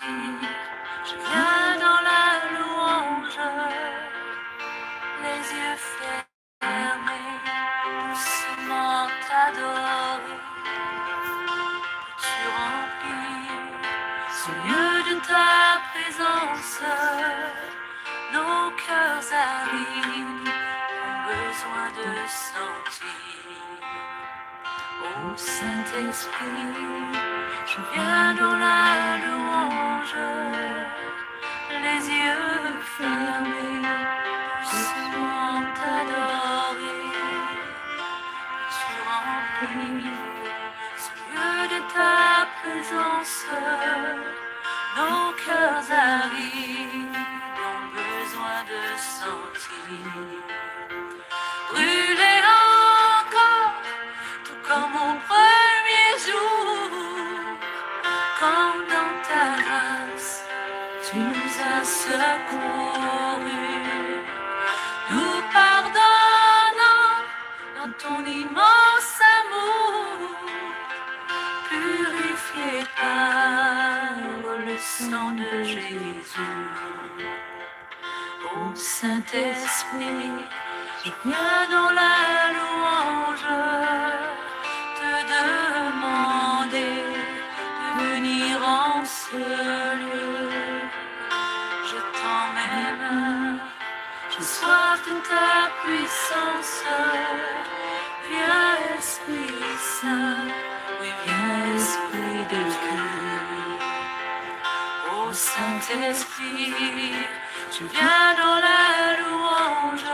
Saint-Esprit, je viens dans la louange, les yeux fermés, doucement t'adorer. Peux-tu remplir ce lieu de ta présence? Nos cœurs arides ont besoin de sentir. Ô Saint-Esprit, je viens dans la louange, les yeux fermés, doucement t'adorer. Tu remplis ce lieu de ta présence, nos cœurs arides ont besoin de sentir. Brûler encore, tout comme au premier jour, quand dans ta grâce tu nous as secourus, nous pardonnant dans ton immense amour, purifié par le sang de Jésus. Ô Saint-Esprit, je viens dans la louange te demander de venir en ce lieu. Je tends mes mains, j'ai soif de ta puissance. Viens, Esprit Saint, oui, viens, Esprit de Dieu. Ô Saint-Esprit, tu viens dans la louange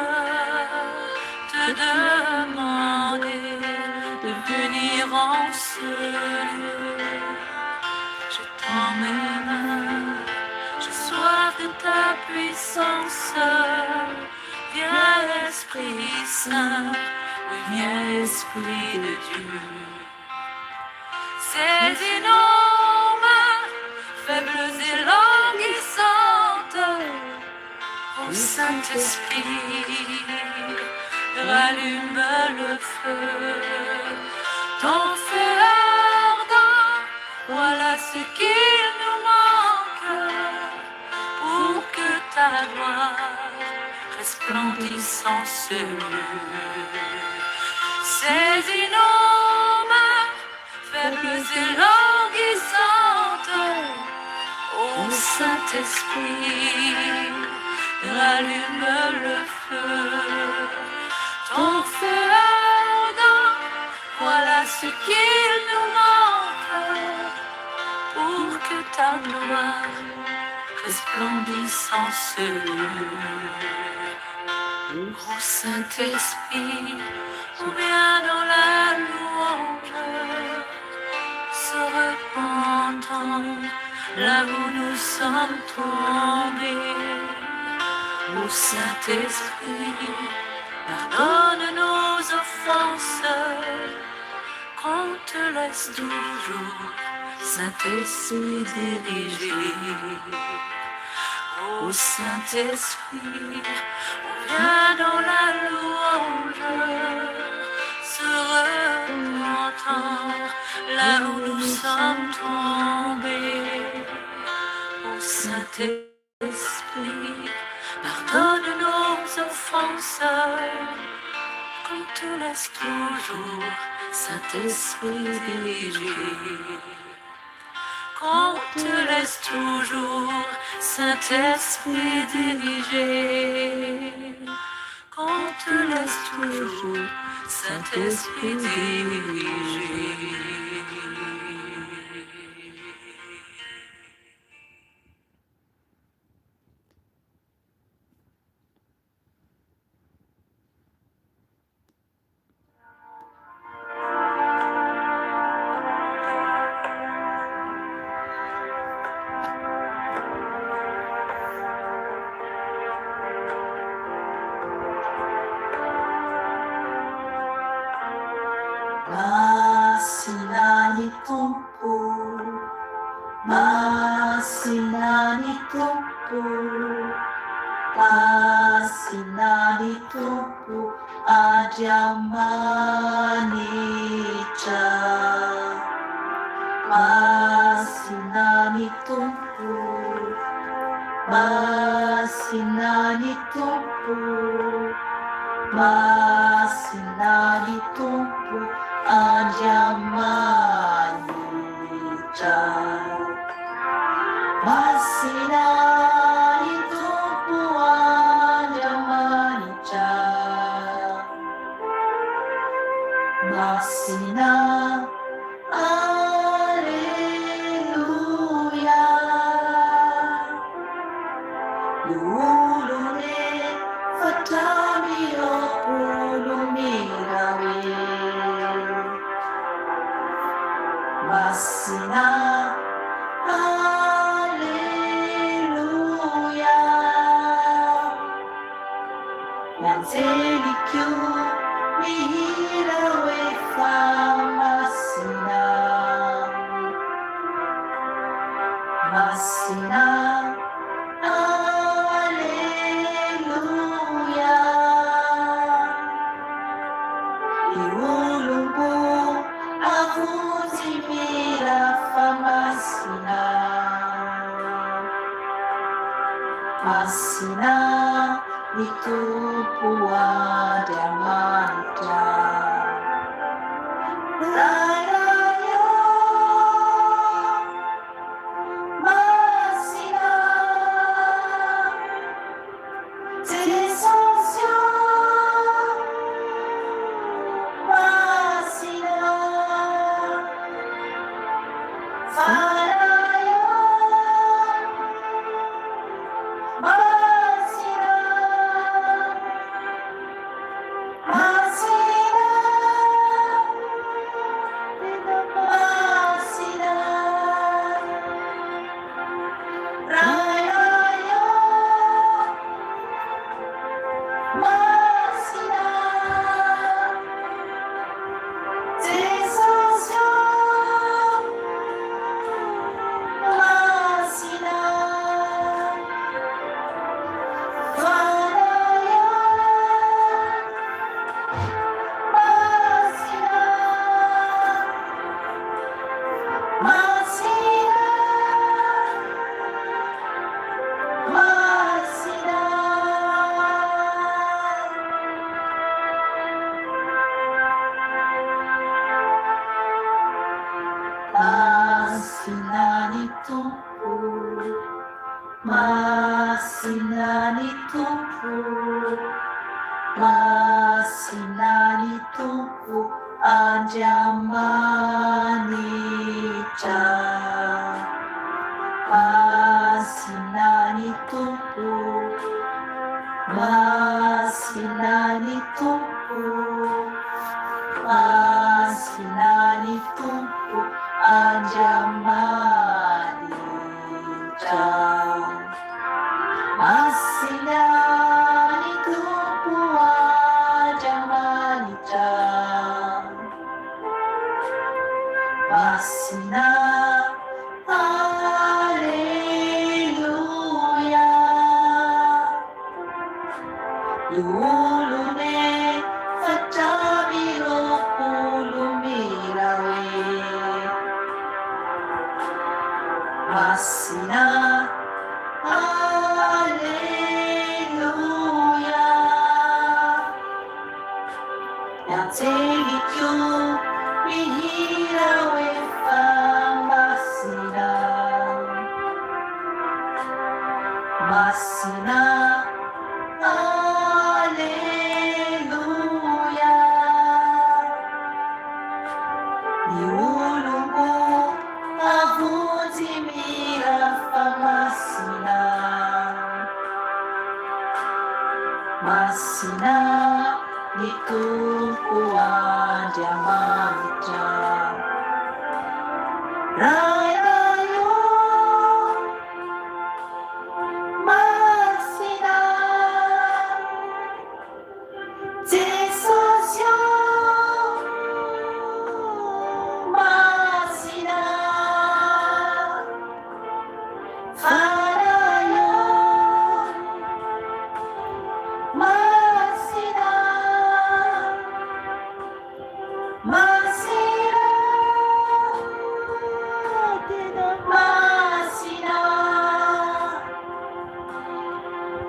te demander de venir en ce lieu. Je tends mes mains, j'ai soif de ta puissance. Viens, Esprit Saint, oui, viens, Esprit de Dieu. Saisis nos mains, faibles et languissantes. Ô Saint-Esprit, rallume le feu. Ton feu ardent, voilà ce qu'il nous manque pour que ta gloire resplendisse en ce lieu. Saisis nos mains, faibles et languissantes. Ô Saint-Esprit, rallume le feu. Ton feu ardent, voilà ce qu'il nous manque pour que ta gloire resplendisse en ce lieu. Ô Saint-Esprit, on vient dans la louange, se repentant là où nous sommes tombés. Ô Saint-Esprit, pardonne nos offenses, qu'on te laisse toujours, Saint-Esprit, diriger. Ô Saint-Esprit, on vient dans la louange, se repentant là où nous sommes tombés. Ô Saint-Esprit, pardonne nos offenses, qu'on te laisse toujours, Saint-Esprit, diriger. Qu'on te laisse toujours, Saint-Esprit, diriger. Qu'on te laisse toujours, Saint-Esprit, diriger. Masina ny Tompo, Masina ny Tompo, Masina ny Tompo Andriamanitra. Masina ny Tompo. Masina ny Tompo, Masina ny Tompo Andriamanitra. Masina ny Tompo Andriamanitra. Masina, Aleloia. Olone fatramiroapolo mirawe. Masina, Aleloia. Ny anjeliko mihira hoe fa masina. Masina, Aleloia. Ny olom-bo avonjy mihira fa masina. Masina ny Tompo Andriamanitra. Rainay ô, Masina, Jesosy ô, Masina, Fanahy ô, Masina, Masina, Masina, Rainay ô, Masina, Jesosy ô, Masina, Fanahy ô, Masina, Masina, Masina. Masina ny Tompo, Masina ny Tompo, Masina ny Tompo Andriamanitra. Masina ny Tompo, Masina ny Tompo, Masina ny Tompo Andriamanitra. Masina ny Tompo Andriamanitra. Masina, Aleloia. Olone 24 mira hoe. Masina, Aleloia. Ny anjeliko mihira hoe fa masina. Masina, Aleloia. Ny olombo avonjy mihira fa masina. Masina ny Tompo Andriamanitra. Rainay ô, Masina, Jesosy ô, Masina, Fanahy ô, Masina.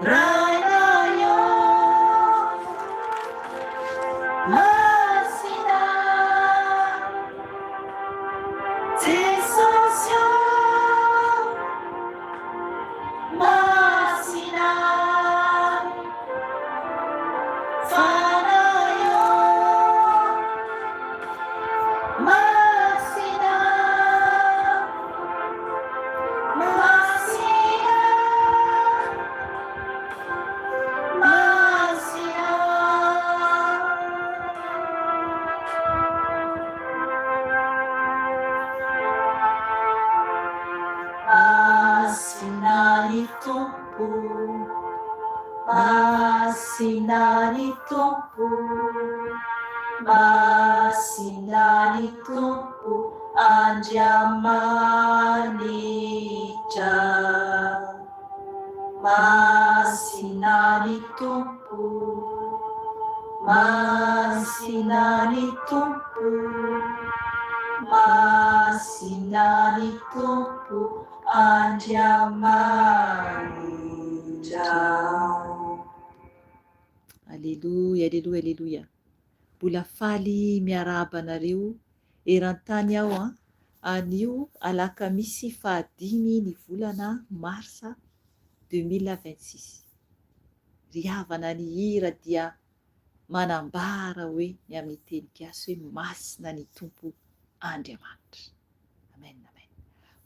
Rainay ô, Masina, Jesosy ô, Masina, Fanahy ô, Masina. Masina, Masina. Masina ny Tompo, Masina ny Tompo, Masina ny Tompo Andriamanitra. Masina ny Tompo, Masina ny Tompo, Masina ny Tompo Andriamanitra. Aleloia, aleloia, aleloia. Mbola faly miarahaba anareo eran-tany aho an, anio alakamisy fahadimy ny volana marsa 2026. Ry havana ny hira dia manambara hoe ny amin'ny teny gasy hoe masina ny Tompo Andriamanitra. Amen amen.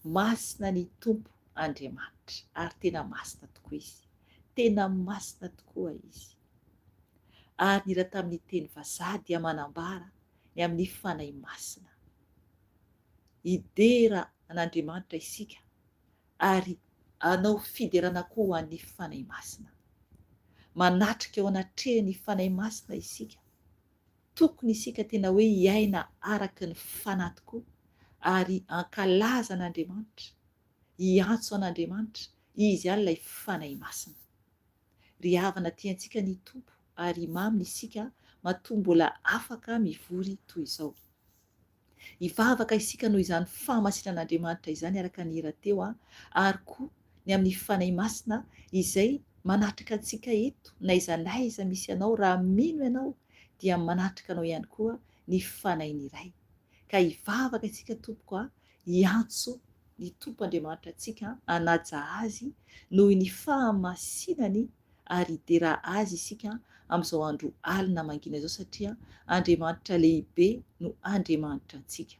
Masina ny Tompo Andriamanitra ary tena masina tokoa izy. Tena masina tokoa izy. Ary ny hira tamin'ny teny vazaha dia manambara ny amin'ny Fanahy Masina. Hidera an'Andriamanitra isika ary hanao fiderana koa ho an'ny Fanahy Masina. Manatrika eo anatrehan'ny Fanahy Masina isika. Tokony isika tena hoe hiaina araka ny Fanahy tokoa ary hankalaza an'Andriamanitra, hiantso an'Andriamanitra, Izy ihany ilay Fanahy Masina. Ry havana tiantsika ny Tompo ary maminy isika matoa mbola afaka mivory toy izao. Hivavaka isika noho izany fahamasinan'Andriamanitra izany araka ny hira teo ary koa ny amin'ny Fanahy Masina izay manatrika antsika eto n'aiza n'aiza misy anao raha mino ianao dia manatrika anao ihany koa ny Fanahin'ny Ray. Ka hivavaka isika tompoko a, hiantso ny Tompo Andriamanitra antsika hanaja Azy noho ny fahamasinany ary hidera Azy isika amin'izao andro alina mangina izao satria Andriamanitra lehibe no Andriamanitra antsika.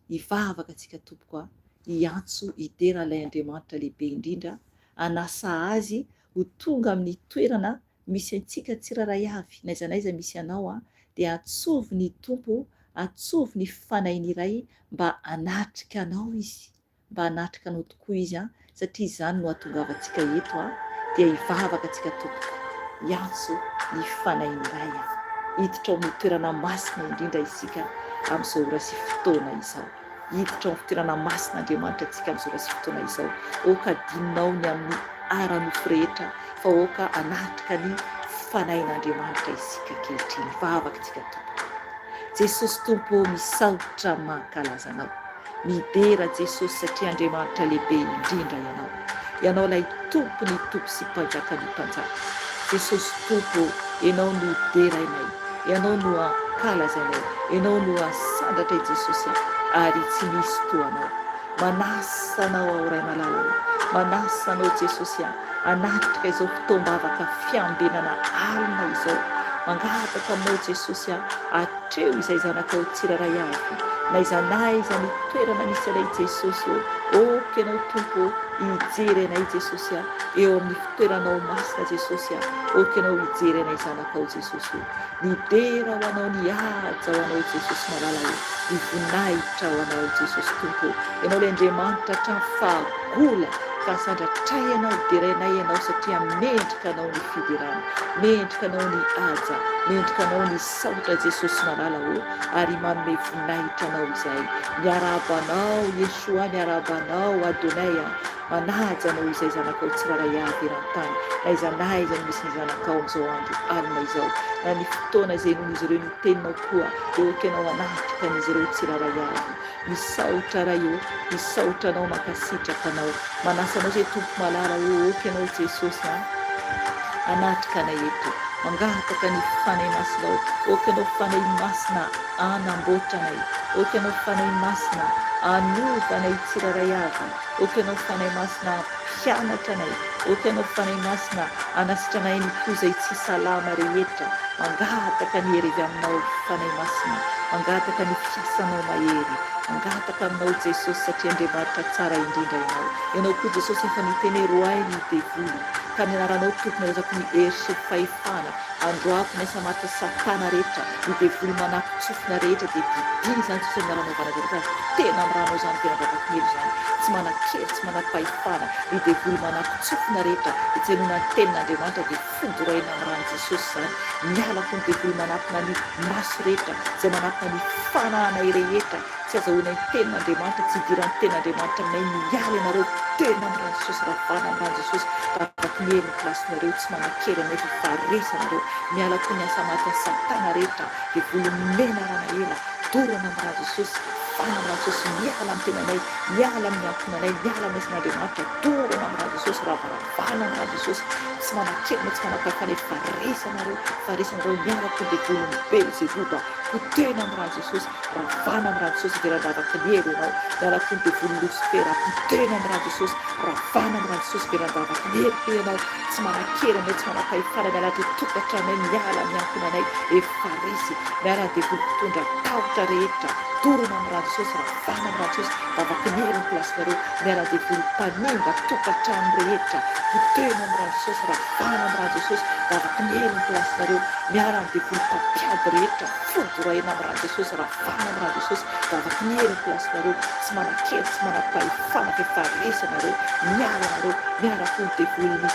Hivavaka antsika tompoko a, hiantso hidera ilay Andriamanitra lehibe indrindra, hanasa Azy ho tonga amin'ny toerana misy antsika tsirairay avy, n'aiza n'aiza misy anao an, dia antsovy ny Tompo, antsovy ny Fanahiny iray mba hanatrika anao Izy, mba hanatrika anao tokoa Izy an, satria izany no hahatongavantsika eto an, dia hivavaka antsika tompoko, hiantso ny Fanahiny iray an, hiditra ao amin'ny toerana masina indrindra isika amin'izao ora sy fotoana izao. Hiditra ao amin'ny fitoerana masina Andriamanitra antsika amin'izao ora sy fotoana izao. Aoka adinonao ny amin'ny ara-nofo rehetra fa aoka hanatrika ny Fanahin'Andriamanitra isika ankehitriny. Vavaka isika Tompoko. Jesosy Tompo ô misaotra mankalaza Anao. Midera Jesosy satria Andriamanitra lehibe indrindra Ianao. Ianao ilay Tompon'ny tompo sy Mpanjakan'ny mpanjaka. Jesosy Tompo ô, Ianao no derainay, Ianao no ankalazainay, Ianao no asandratray Jesosy a, ary tsy misy toa Anao. Manasa Anao aho Ray malala ô, manasa Anao Jesosy a, hanatrika izao fotoam-bavaka fiambenana alina izao. Mangataka Aminao Jesosy a, hatreo izay zanakao tsirairay avy, n'aiza n'aiza ny toerana misy anay Jesosy ô, ok Ianao Tompo ô, hijery anay Jesosy a, eo amin'ny fitoeranao masina Jesosy a, ok Ianao hijery anay zanakao Jesosy ô. Ny dera ho Anao ny haja ho Anao Jesosy malala ô, ny voninahitra ho Anao Jesosy Tompo ô, Ianao ilay Andriamanitra hatramin'ny fahagola ka asandratray Ianao, derainay Ianao satria mendrika Anao ny fiderana, mendrika Anao ny haja, mendrika Anao ny saotra Jesosy malala ô, ary manome voninahitra Anao izahay. Miarahaba Anao Yeshua, miarahaba Anao Adonai a. Manaja Anao izay zanakao tsirairay avy eran-tany, na aiza na aiza no misy ny zanakao amin'izao andro alina izao, na ny fotoana izay inoan'izy ireo ny Teninao koa, dia ok Ianao hanatrika an'izy ireo tsirairay avy. Misaotra Ray ô, misaotra Anao, mankasitraka Anao. Manasa Anao izay Tompo malala ô, ok Ianao Jesosy a. hanatrika anay eto. Mangataka ny Fanahy Masinao. Aoka Ianao Fanahy Masina hanamboatra anay. Aoka Ianao Fanahy Masina hanova anay tsirairay avy. Aoka Ianao Fanahy Masina hampianatra anay. Aoka Ianao Fanahy Masina hanasitrana ainy koa izay tsy salama rehetra. Mangataka ny hery avy Aminao Fanahy Masina. Mangataka ny fiasanao mahery. Mangataka Aminao Jesosy satria Andriamanitra tsara indrindra Ianao. Ianao koa Jesosy efa niteny hoe roahy ny devoly. Tamin'ny anaranao Tompo nilazako ny hery sy ny fahefana. Androako ny asa maty satana rehetra, ny devoly manako-tsofina rehetra dia didiana izany Jesosy amin'ny anaranao Vanadalita ary potehina amin'ny ranao izany velan-dravako melo izany. Tsy manan-kery, tsy manam-pahefana, ny devoly manako-tsofina rehetra dia tsy henoina ny tenin'Andriamanitra dia fodorahina amin'ny ran'i Jesosy izany. Miala koa ny devoly manatona ny maso rehetra, izay manatona ny fanahinay rehetra. Tsy azahoanay ny tenin'Andriamanitra, tsy idiran'ny tenin'Andriamanitra aminay, miala ianareo, tena amin'ny ran'i Jesosy, ravana amin'ny ran'i Jesosy, ravaky ny hery ny kilasinareo, tsy manan-kery anay fa faharesy anareo, miala koa ny asa matin'i satana rehetra, devoly menarana ela, dorana amin'ny ran'i Jesosy, afana amin'ny ran'i Jesosy, miala amin'ny tenanay, miala amin'ny ankohonanay, miala amin'ny asan'Andriamanitra, dorana amin'ny ran'i Jesosy, ravaravana amin'ny ran'i Jesosy, tsy manan-kery anay, tsy manam-pahefana, efa resy anareo, fa resy anareo, miala koa devolin'i Belzeboba, potehina amin'ny ran'i Jesosy. Ravana amin'ny ran'i Jesosy ivelan-davaky ny helo ianao. Miala koa ny devoly Losifera. Potehina amin'ny ran'i Jesosy. Ravana amin'ny ran'i Jesosy ivelan-davaky ny helo koa ianao. Tsy manan-kery anay, tsy manam-pahefana. Miala ato tokantranonay, miala amin'ny ankohonanay. Efa resy. Miala ny devoly mpitondra tahotra rehetra. Dorana amin'ny ran'i Jesosy. Ravana amin'ny ran'i Jesosy. Davaky ny helo ny plasinareo. Miala ny devoly mpanimba tokantrano rehetra. Potehina amin'ny ran'i Jesosy. Ravana amin'ny ran'i Jesosy. Davaky ny helo ny plasinareo. Miala ny devoly mpampiady rehetra. Fodorahina amin'ny ran'i Jesosy, ravana amin'ny ran'i Jesosy, vavaky ny hery ny plasinareo, tsy manan-kery, tsy manam-pahefana fa efa resy ianareo, miala ianareo, miala koa ny devolin'ny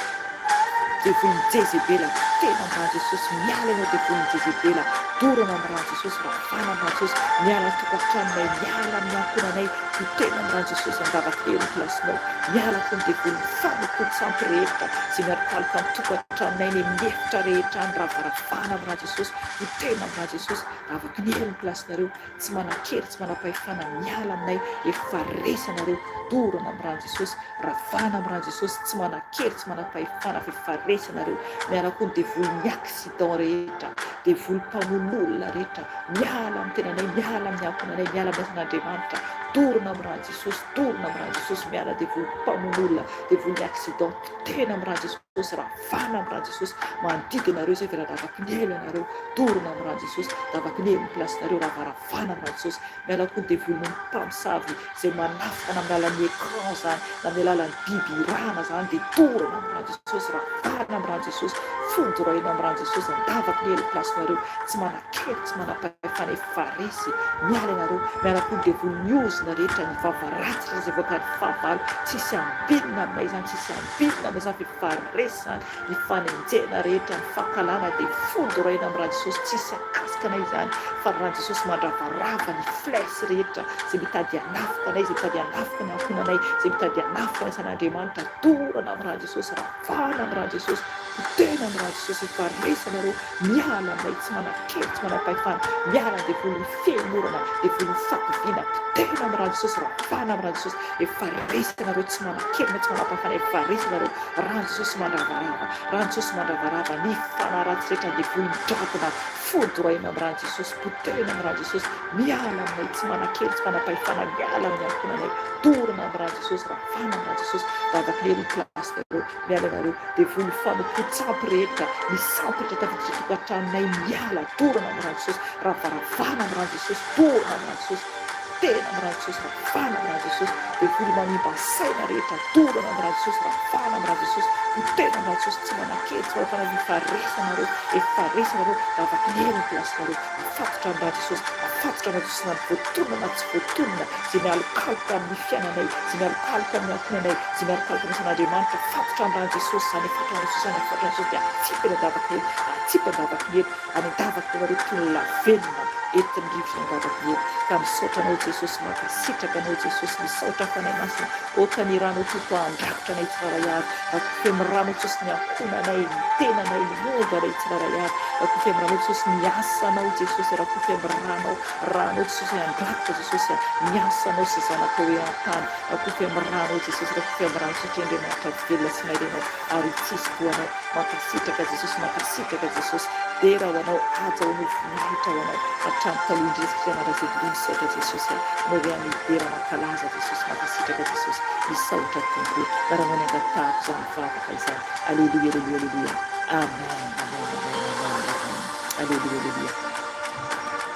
devolin'i Jezebela, tena amin'ny ran'i Jesosy, miala ianao devolin'i Jezebela, dorana amin'ny ran'i Jesosy, ravana amin'ny ran'i Jesosy, miala tokantranonay, miala amin'ny ankohonanay, ho tena amin'ny ran'i Jesosy, andavaky hery ny plasinao, miala koa ny devolin'ny fanompoan-tsampy rehetra, izay mialokaloka ny tokantranonay, ny amin'ny efitra rehetra any, ravaravana amin'ny ran'i Jesosy, Ho tena aminà Jesosy vavaky ny hery ny place nareo tsy manankery tsy manampahefana miala aminay efa resy anareo dorana am rano Jesosy ravana am rano Jesosy tsy manankery tsy manampahefana fa efa resy anareo miala koa ny devoly ny accident rehetra devoly mpamono olona rehetra miala am tenanay miala amin'ny ankohonanay miala amin'ny asan'Andriamanitra dorana am rano Jesosy dorana am rano Jesosy miala devoly mpamono olona devoly ny accident potehina am rano Jesosy Jesosy ravana amin'ny ran'i Jesosy manodidina anareo izay vela davaky ny helo ianareo dorona amin'ny ran'i Jesosy davaky ny helo ny place nareo ravaravana amin'ny ran'i Jesosy miala koa ny devoly noho ny mpamosavy izay manafika na amin'ny alalan'ny écran izany na amin'ny alalan'ny biby irahana izany dia dorona amin'ny ran'i Jesosy ravana amin'ny ran'i Jesosy fondroina amin'ny ran'i Jesosy andavaky ny helo ny place nareo tsy manan-kery tsy manam-pahefana efa resy miala ianareo miala koa ny devoly ny ozona rehetra ny vava ratsy rehetra izay voakan'ny fahavalo tsisy ambinina aminay izany tsisy Vilona amin'izany fa efa resy izany ny fanenjehana rehetra, ny fankahalana dia fondroina amin'ny ran'i Jesosy, tsisy hakasika anay izany fa ny ran'i Jesosy mandravarava ny flèche rehetra izay mitady hanafika anay, izay mitady hanafika ny ankohonanay, izay mitady hanafika ny asan'Andriamanitra, dorana amin'ny ran'i Jesosy, ravana amin'ny ran'i Jesosy, potehina amin'ny ran'i Jesosy, efa resy ianareo, miala aminay, tsy manan-kery, tsy manam-pahefana, miala ny devolin'ny fihemorana, devolin'ny fatoviana, potehina amin'ny ran'i Jesosy, ravana amin'ny ran'i Jesosy, Efa resy ianareo tsy manan-kery na tsy manam-pahefana efa resy ianareo rano Jesosy mandravarava rano Jesosy mandravarava ny fanahy ratsy rehetra devoly midragona fodorahina amin'ny rano Jesosy potehina amin'ny rano Jesosy miala aminay tsy manan-kery tsy manam-pahefana miala amin'ny ankohonanay dorana amin'ny rano Jesosy ravana amin'ny rano Jesosy vavaky lery ny place nareo miala ianareo devoly fanompoan-tsampy rehetra ny sampy rehetra tafiditra tokantranonay miala dorana amin'ny rano Jesosy ravaravana amin'ny rano Jesosy dorana amin'ny rano Jesosy Tena amin'ny ran'i Jesosy ravana amin'ny ran'i Jesosy devoly manimba saina rehetra dorana amin'ny ran'i Jesosy ravana amin'ny ran'i Jesosy potehina amin'ny ran'i Jesosy tsy manan-kery tsy manam-panahy efa resy anareo efa resy anareo vavaky ny hery ny place-nareo afatotra amin'ny ran'i Jesosy afatotra amin'ny ran'i Jesosy na ny voatonona na tsy voatonona izay mialokaloka amin'ny fiainanay izay mialokaloka amin'ny ankohonanay izay mialokaloka amin'ny asan'Andriamanitra afatotra amin'ny ran'i Jesosy izany afatotra amin'ny ran'i Jesosy izany afatotra amin'ny ran'i Jesosy dia atsipy any an-davaky ny hery atsipy an-davaky ny hery any an-davaky ny hery toy ny lavenona entin'ny rivotra any an-davaky ny hery. Ka misaotra Anao Jesosy, mankasitraka Anao Jesosy, misaotra Fanahy Masina, aoka ny ranao Tompo handrakotra anay tsirairay avy, rakofy amin'ny ranao Jesosy ny ankohonanay, ny tenanay, ny momba anay tsirairay avy, rakofy amin'ny ranao Jesosy ny asanao Jesosy, rakofy amin'ny ranao, ranao Jesosy handrakotra Jesosy ny asanao sy zanakao eo an-tany, rakofy amin'ny ranao Jesosy, rakofy amin'ny ranao satria Andriamanitra velona sy mahery Ianao ary tsisy toa Anao, mankasitraka Jesosy, mankasitraka Jesosy, dera ho Anao, haja ho Anao, voninahitra ho Anao, hatrany taloha indrindra sy fianarana izay doria, misaotra Jesosy a, Anao ve aho midera mankalaza Jesosy, mankasitraka Jesosy, misaotra Tompo, naranao ny angatahako izany vavaka izany, Aleloia, aleloia, aleloia, Amen, amen, amen, amen, amen, aleloia, aleloia.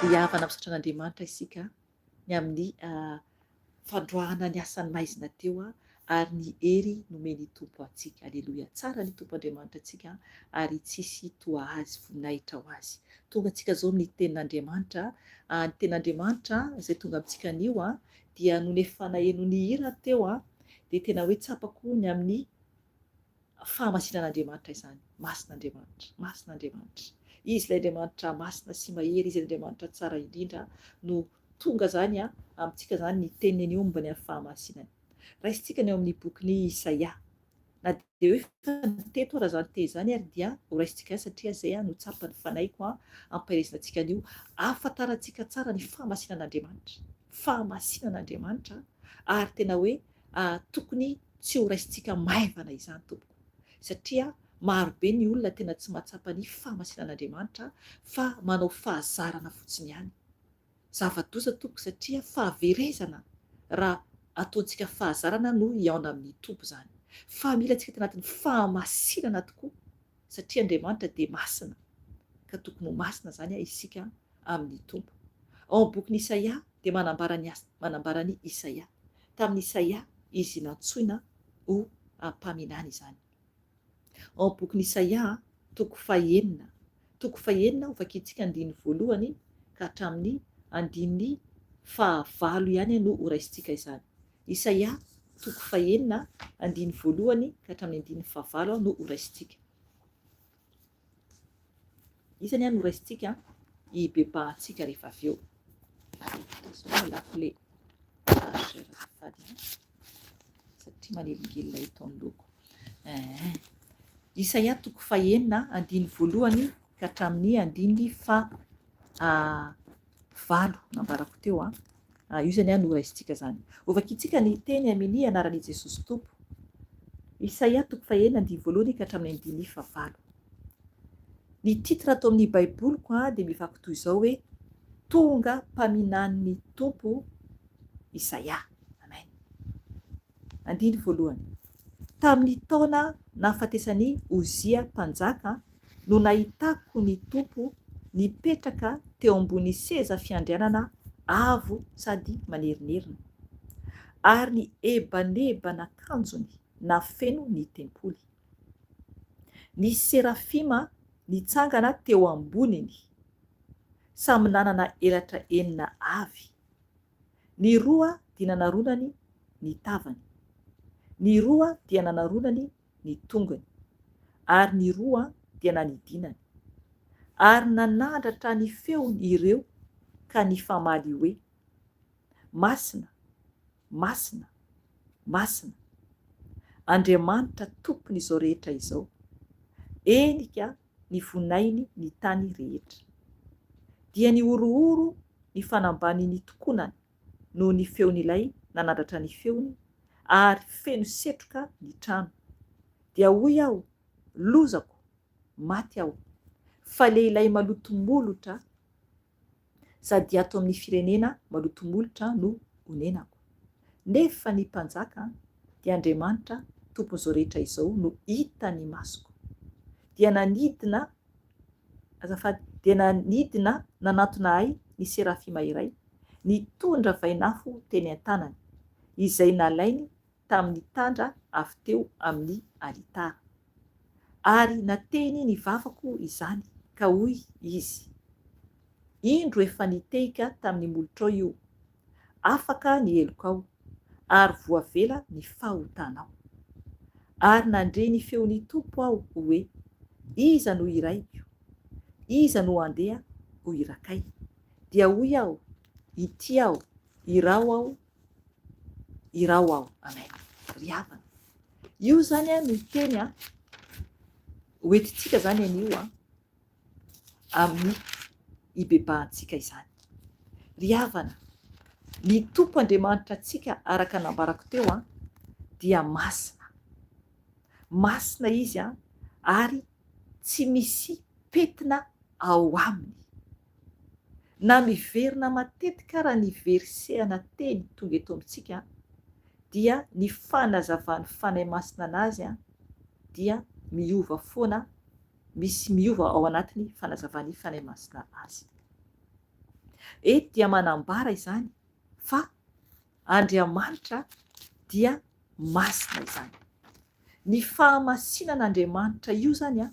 Ry havana misaotra an'Andriamanitra isika ny amin'ny fandroahana ny asan'ny maizina teo ary ny hery nomen'ny Tompo antsika. Aleloia. Tsara ny Tompo Andriamanitra antsika ary tsisy toa Azy. Voninahitra ho Azy. Tonga antsika izao amin'ny tenin'Andriamanitra. Ny tenin'Andriamanitra izay tonga amintsika anio dia nony efa naheno ny hira teo dia tena hoe tsapako ny amin'ny fahamasinan'Andriamanitra izany. Masina Andriamanitra. Masina Andriamanitra. Izy ilay Andriamanitra masina sy mahery, Izy ilay Andriamanitra tsara indrindra no tonga izany amintsika izany ny teniny anio momba ny amin'ny fahamasinany. Raisintsika ny ao amin'ny bokin'i Isaia. Na dia hoe efa teto ara izany teny izany ary dia ho raisintsika ihany satria izay no tsapan'ny fanahiko ampaherezina antsika anio. Ahafantarantsika tsara ny fahamasinan'Andriamanitra. Fahamasinan'Andriamanitra ary tena hoe tokony tsy ho raisintsika maivana izany tompoko satria maro be ny olona tena tsy mahatsapa ny fahamasinan'Andriamanitra fa manao fahazarana fotsiny ihany. Zava-doza tompoko satria fahaverezana raha ataontsika fahazarana no hihaona amin'ny Tompo izany. Fa mila antsika tanatin'ny fahamasinana tokoa satria Andriamanitra dia masina ka tokony ho masina izany isika amin'ny Tompo. Ao amin'ny bokin'i Isaia dia manambara ny manambara an'i Isaia. Tamin'i Isaia izy nantsoina ho mpaminany izany. Ao amin'ny bokin'i Isaia toko fahenina, toko fahenina hovakintsika andininy voalohany ka hatramin'ny andininy fahavalo ihany no horaisintsika izany. Isaia toko fahenina andininy voalohany ka hatramin'ny andininy fahavalo no horaisintsika. Iza ny no raisintsika hibebahantsika rehefa avy eo. Tazomina lakile chargeur azafady an. Satria manelingelina eto anoloako. Eh. Isaia toko fahenina andininy voalohany ka hatramin'ny andininy fa valo nambarako teo an. Io izany no raisintsika izany. Hovakintsika ny teny amin'ny anaran'i Jesosy Tompo. Isaia toko fahenina andininy voalohany ka hatramin'ny andininy fahavalo. Ny titre ato amin'ny Baiboliko dia mivaky toy izao hoe Tonga mpaminanin'ny Tompo Isaia. Amen. Andininy voalohany. Tamin'ny taona nahafatesan'i Ozia mpanjaka no nahitako ny Tompo nipetraka teo ambony seza fiandrianana avo sady manerinerina, ary ny ebaneban'akanjony nafeno ny tempoly. Nisy serafima nitsangana teo amboniny, samy nanana elatra enina avy. Ny roa dia nanaronany ny tavany, ny roa dia nanaronany ny tongony, ary ny roa dia nanidinany. Ary nanandratra ny feony ireo ka nifamaly hoe, Masina, masina, masina, Andriamanitra Tompon'izao rehetra izao, henika ny vonainy ny tany rehetra. Dia nihorohoro ny fanambany nitokonany noho ny feon'ilay nanandratra ny feony, ary feno setroka ny trano. Dia hoy aho, Lozako! Maty aho! Fa lehilahy maloto molotra sady ato amin'ny firenena maloto molotra no onenako. Nefa ny Mpanjaka, dia Andriamanitra Tompon'izao rehetra izao no hitan'ny masoko. Dia nanidina, azafady, dia nanidina nanantona ahy ny serafima iray, nitondra vainafo teny an-tanany, izay nalainy tamin'ny tandra avy teo amin'ny alitara. Ary natehiny ny vavako izany, ka hoy izy, Indro efa nitehika tamin'ny molotrao io, afaka ny helokao, ary voavela ny fahotanao. Ary nandre ny feon'ny Tompo aho hoe, Iza no hirahiko? Iza no handeha ho irakay? Dia hoy aho, Ity aho, iraho aho, iraho aho. Amen. Ry havana, io izany no teny hoentintsika izany anio amin'ny hibebahantsika izany. Ry havana, ny Tompo Andriamanitra antsika araka nambarako teo dia masina. Masina Izy ary tsy misy pentina ao aminy. Na miverina matetika ara ny versehana teny tonga eto amintsika dia ny fanazavan'ny Fanahy Masina anazy dia miova foana, misy miova ao anatin'ny fanazavan'ny Fanahy Masina azy. Eto dia manambara izany fa Andriamanitra dia masina izany. Ny fahamasinan'Andriamanitra io izany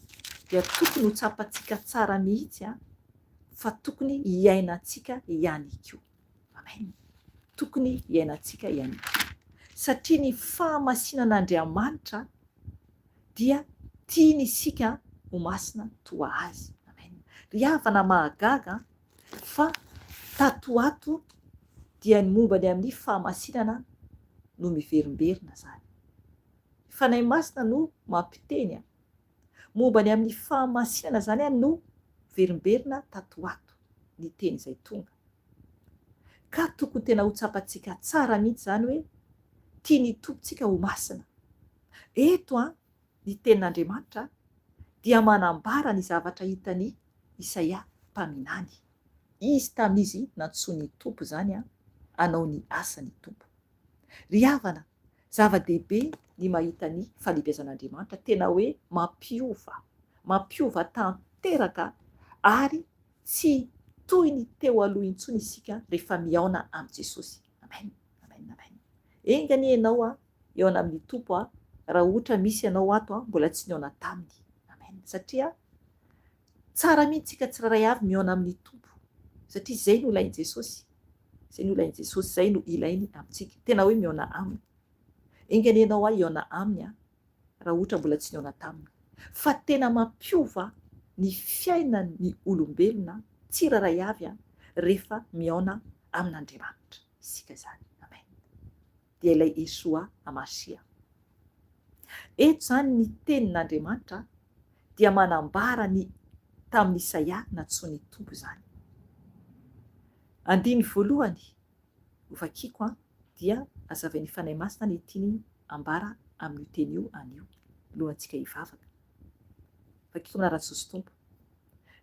dia tokony ho tsapantsika tsara mihitsy fa tokony hiainantsika ihany koa. Amen. Tokony hiainantsika ihany koa. Satria ny fahamasinan'Andriamanitra dia tiany isika ho masina toa Azy. Amen. Ry havana mahagaga fa tato ho ato dia ny momba ny amin'ny fahamasinana no miverimberina izany. Ny Fanahy Masina no mampiteny an. Momba ny amin'ny fahamasinana izany an no miverimberina tato ho ato ny teny izay tonga. Ka tokony tena ho tsapantsika tsara mihitsy izany hoe tian'ny Tompontsika ho masina. Eto an, ny tenin'Andriamanitra dia manambara ny zavatra hitan'i Isaia mpaminany. Izy tamin'izy nantsoin'ny Tompo izany hanao ny asan'ny Tompo. Ry havana, zava-dehibe ny mahita ny fahalehibiazan'Andriamanitra, tena hoe mampiova, mampiova tanteraka ary tsy toy ny teo aloha intsony isika rehefa mihaona amin'i Jesosy. Amen, amen, amen. Enga anie ianao hihaona amin'ny Tompo raha ohatra misy ianao ato mbola tsy nihaona taminy. Amen. Satria tsara mihitsy isika tsirairay avy mihaona amin'ny Tompo satria izay no ilain'i Jesosy. Izay no ilain'i Jesosy, izay no ilainy amintsika. Tena hoe mihaona aminy. Enga anie ianao aho hihaona aminy raha ohatra mbola tsy nihaona taminy. Fa tena mampiova ny fiainan'ny olombelona tsirairay avy rehefa mihaona amin'Andriamanitra isika izany. Amen. Dia ilay Yeshua Hamashiah. Eto izany ny tenin'Andriamanitra dia manambara ny tamin'i Isaia nantsoin'ny Tompo izany. Andininy voalohany hovakiko an, dia azavain'ny Fanahy Masina ny tiany ambara amin'io teny io anio, alohantsika hivavaka. Vakiko amin'ny anaran'i Jesosy Tompo.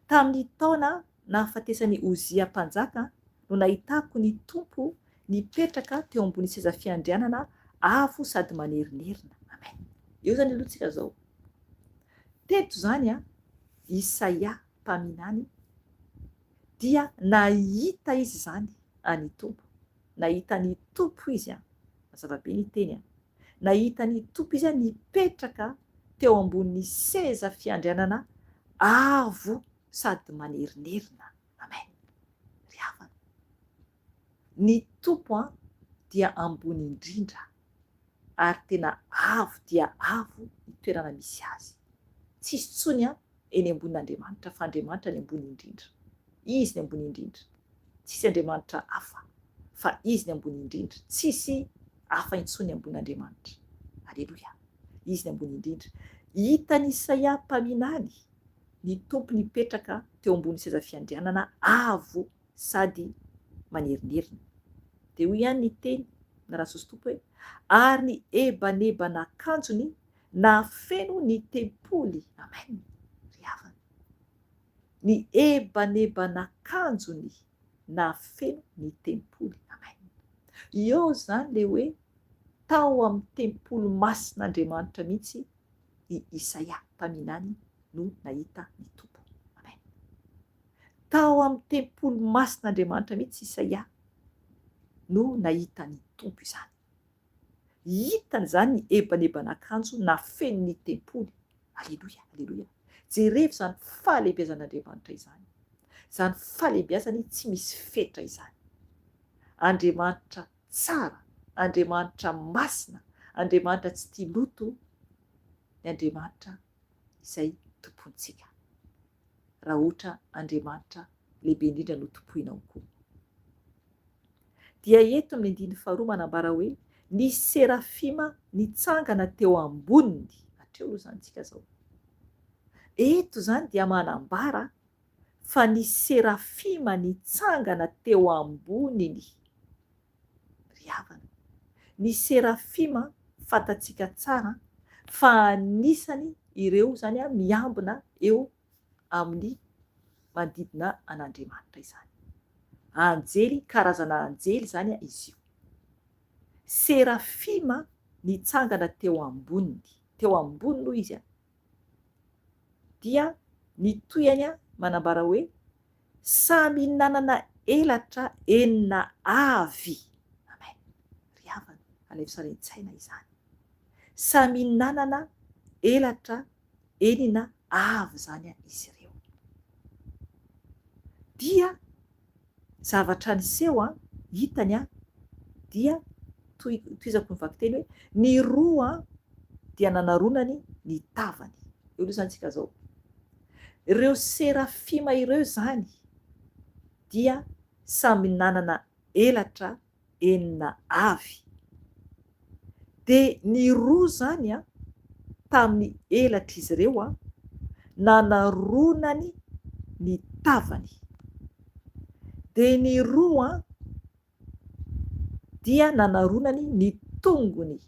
Tamin'ny taona nahafatesan'i Ozia mpanjaka no nahitako ny Tompo nipetraka teo ambony seza fiandrianana avo sady manerinerina. Amen. Eo izany aloha tsika zao. Teto izany an, Isaia mpaminany dia nahita izy izany an'i Tompo. Nahita ny Tompo izy an. Mazava be ny teny an. Nahita ny Tompo izy an nipetraka teo ambonin'ny seza fiandrianana avo sady manerinerina. Amen. Ry havana. Ny Tompo an dia ambony indrindra ary tena avo dia avo ny toerana misy azy. Tsisy intsony an eny ambonin'Andriamanitra fa Andriamanitra ny ambony indrindra. Izy ny ambony indrindra. Tsisy Andriamanitra hafa fa Izy ny ambony indrindra. Tsisy hafa intsony ambonin'Andriamanitra. Aleloia. Izy ny ambony indrindra. Hitan'i Isaia mpaminany ny Tompo nipetraka teo ambony seza fiandrianana avo sady manerinerina. Dia hoy ihany ny teny narasoso Tompo hoe, Ary ny ebaneban'akanjony nahafeno ny tempoly. Amen. Ry havana. Ny ebaneban'akanjony nahafeno ny tempoly. Amen. Eo izany ilay hoe tao amin'ny tempoly masin'Andriamanitra mihitsy i Isaia mpaminany no nahita ny Tompo. Amen. Tao amin'ny tempoly masin'Andriamanitra mihitsy Isaia no nahita ny Tompo izany. Hitany izany ny ebaneban'akanjo nafeno ny tempoly. Aleloia, aleloia. Jerevo izany fahalehibiazan'Andriamanitra izany. Izany fahalehibiazany tsy misy fetra izany. Andriamanitra tsara, Andriamanitra masina, Andriamanitra tsy tia loto ny Andriamanitra izay tompontsika. Raha ohatra Andriamanitra lehibe indrindra no tompoinao koa. Dia eto amin'ny andininy faharoa manambara hoe nisy serafima nitsangana teo amboniny. Hatreo aloha izany tsika izao. Eto izany dia manambara fa nisy serafima nitsangana teo amboniny. Ry havana, ny serafima fantatsika tsara fa anisany ireo izany miambina eo amin'ny manodidina an'Andriamanitra izany. Anjely, karazana anjely izany izy io. Serafima nitsangana teo amboniny, teo amboniny hoy izy, dia ny tohiny manambara hoe samy nanana elatra enina avy. Amen. Ry havana, alaivo sary an-tsaina izany. Samy nanana elatra enina avy izany izy ireo. Dia zavatra niseho an, hitany an, dia tohizako ny vakiteny hoe ny roa dia nanaronany ny tavany. Eo aloha izany tsika izao. Ireo serafima ireo izany dia samy nanana elatra enina avy. Dia ny roa izany an, tamin'ny elatr'izy ireo an, nanaronany ny tavany. Dia ny roa an, dia nanaronany ny tongony,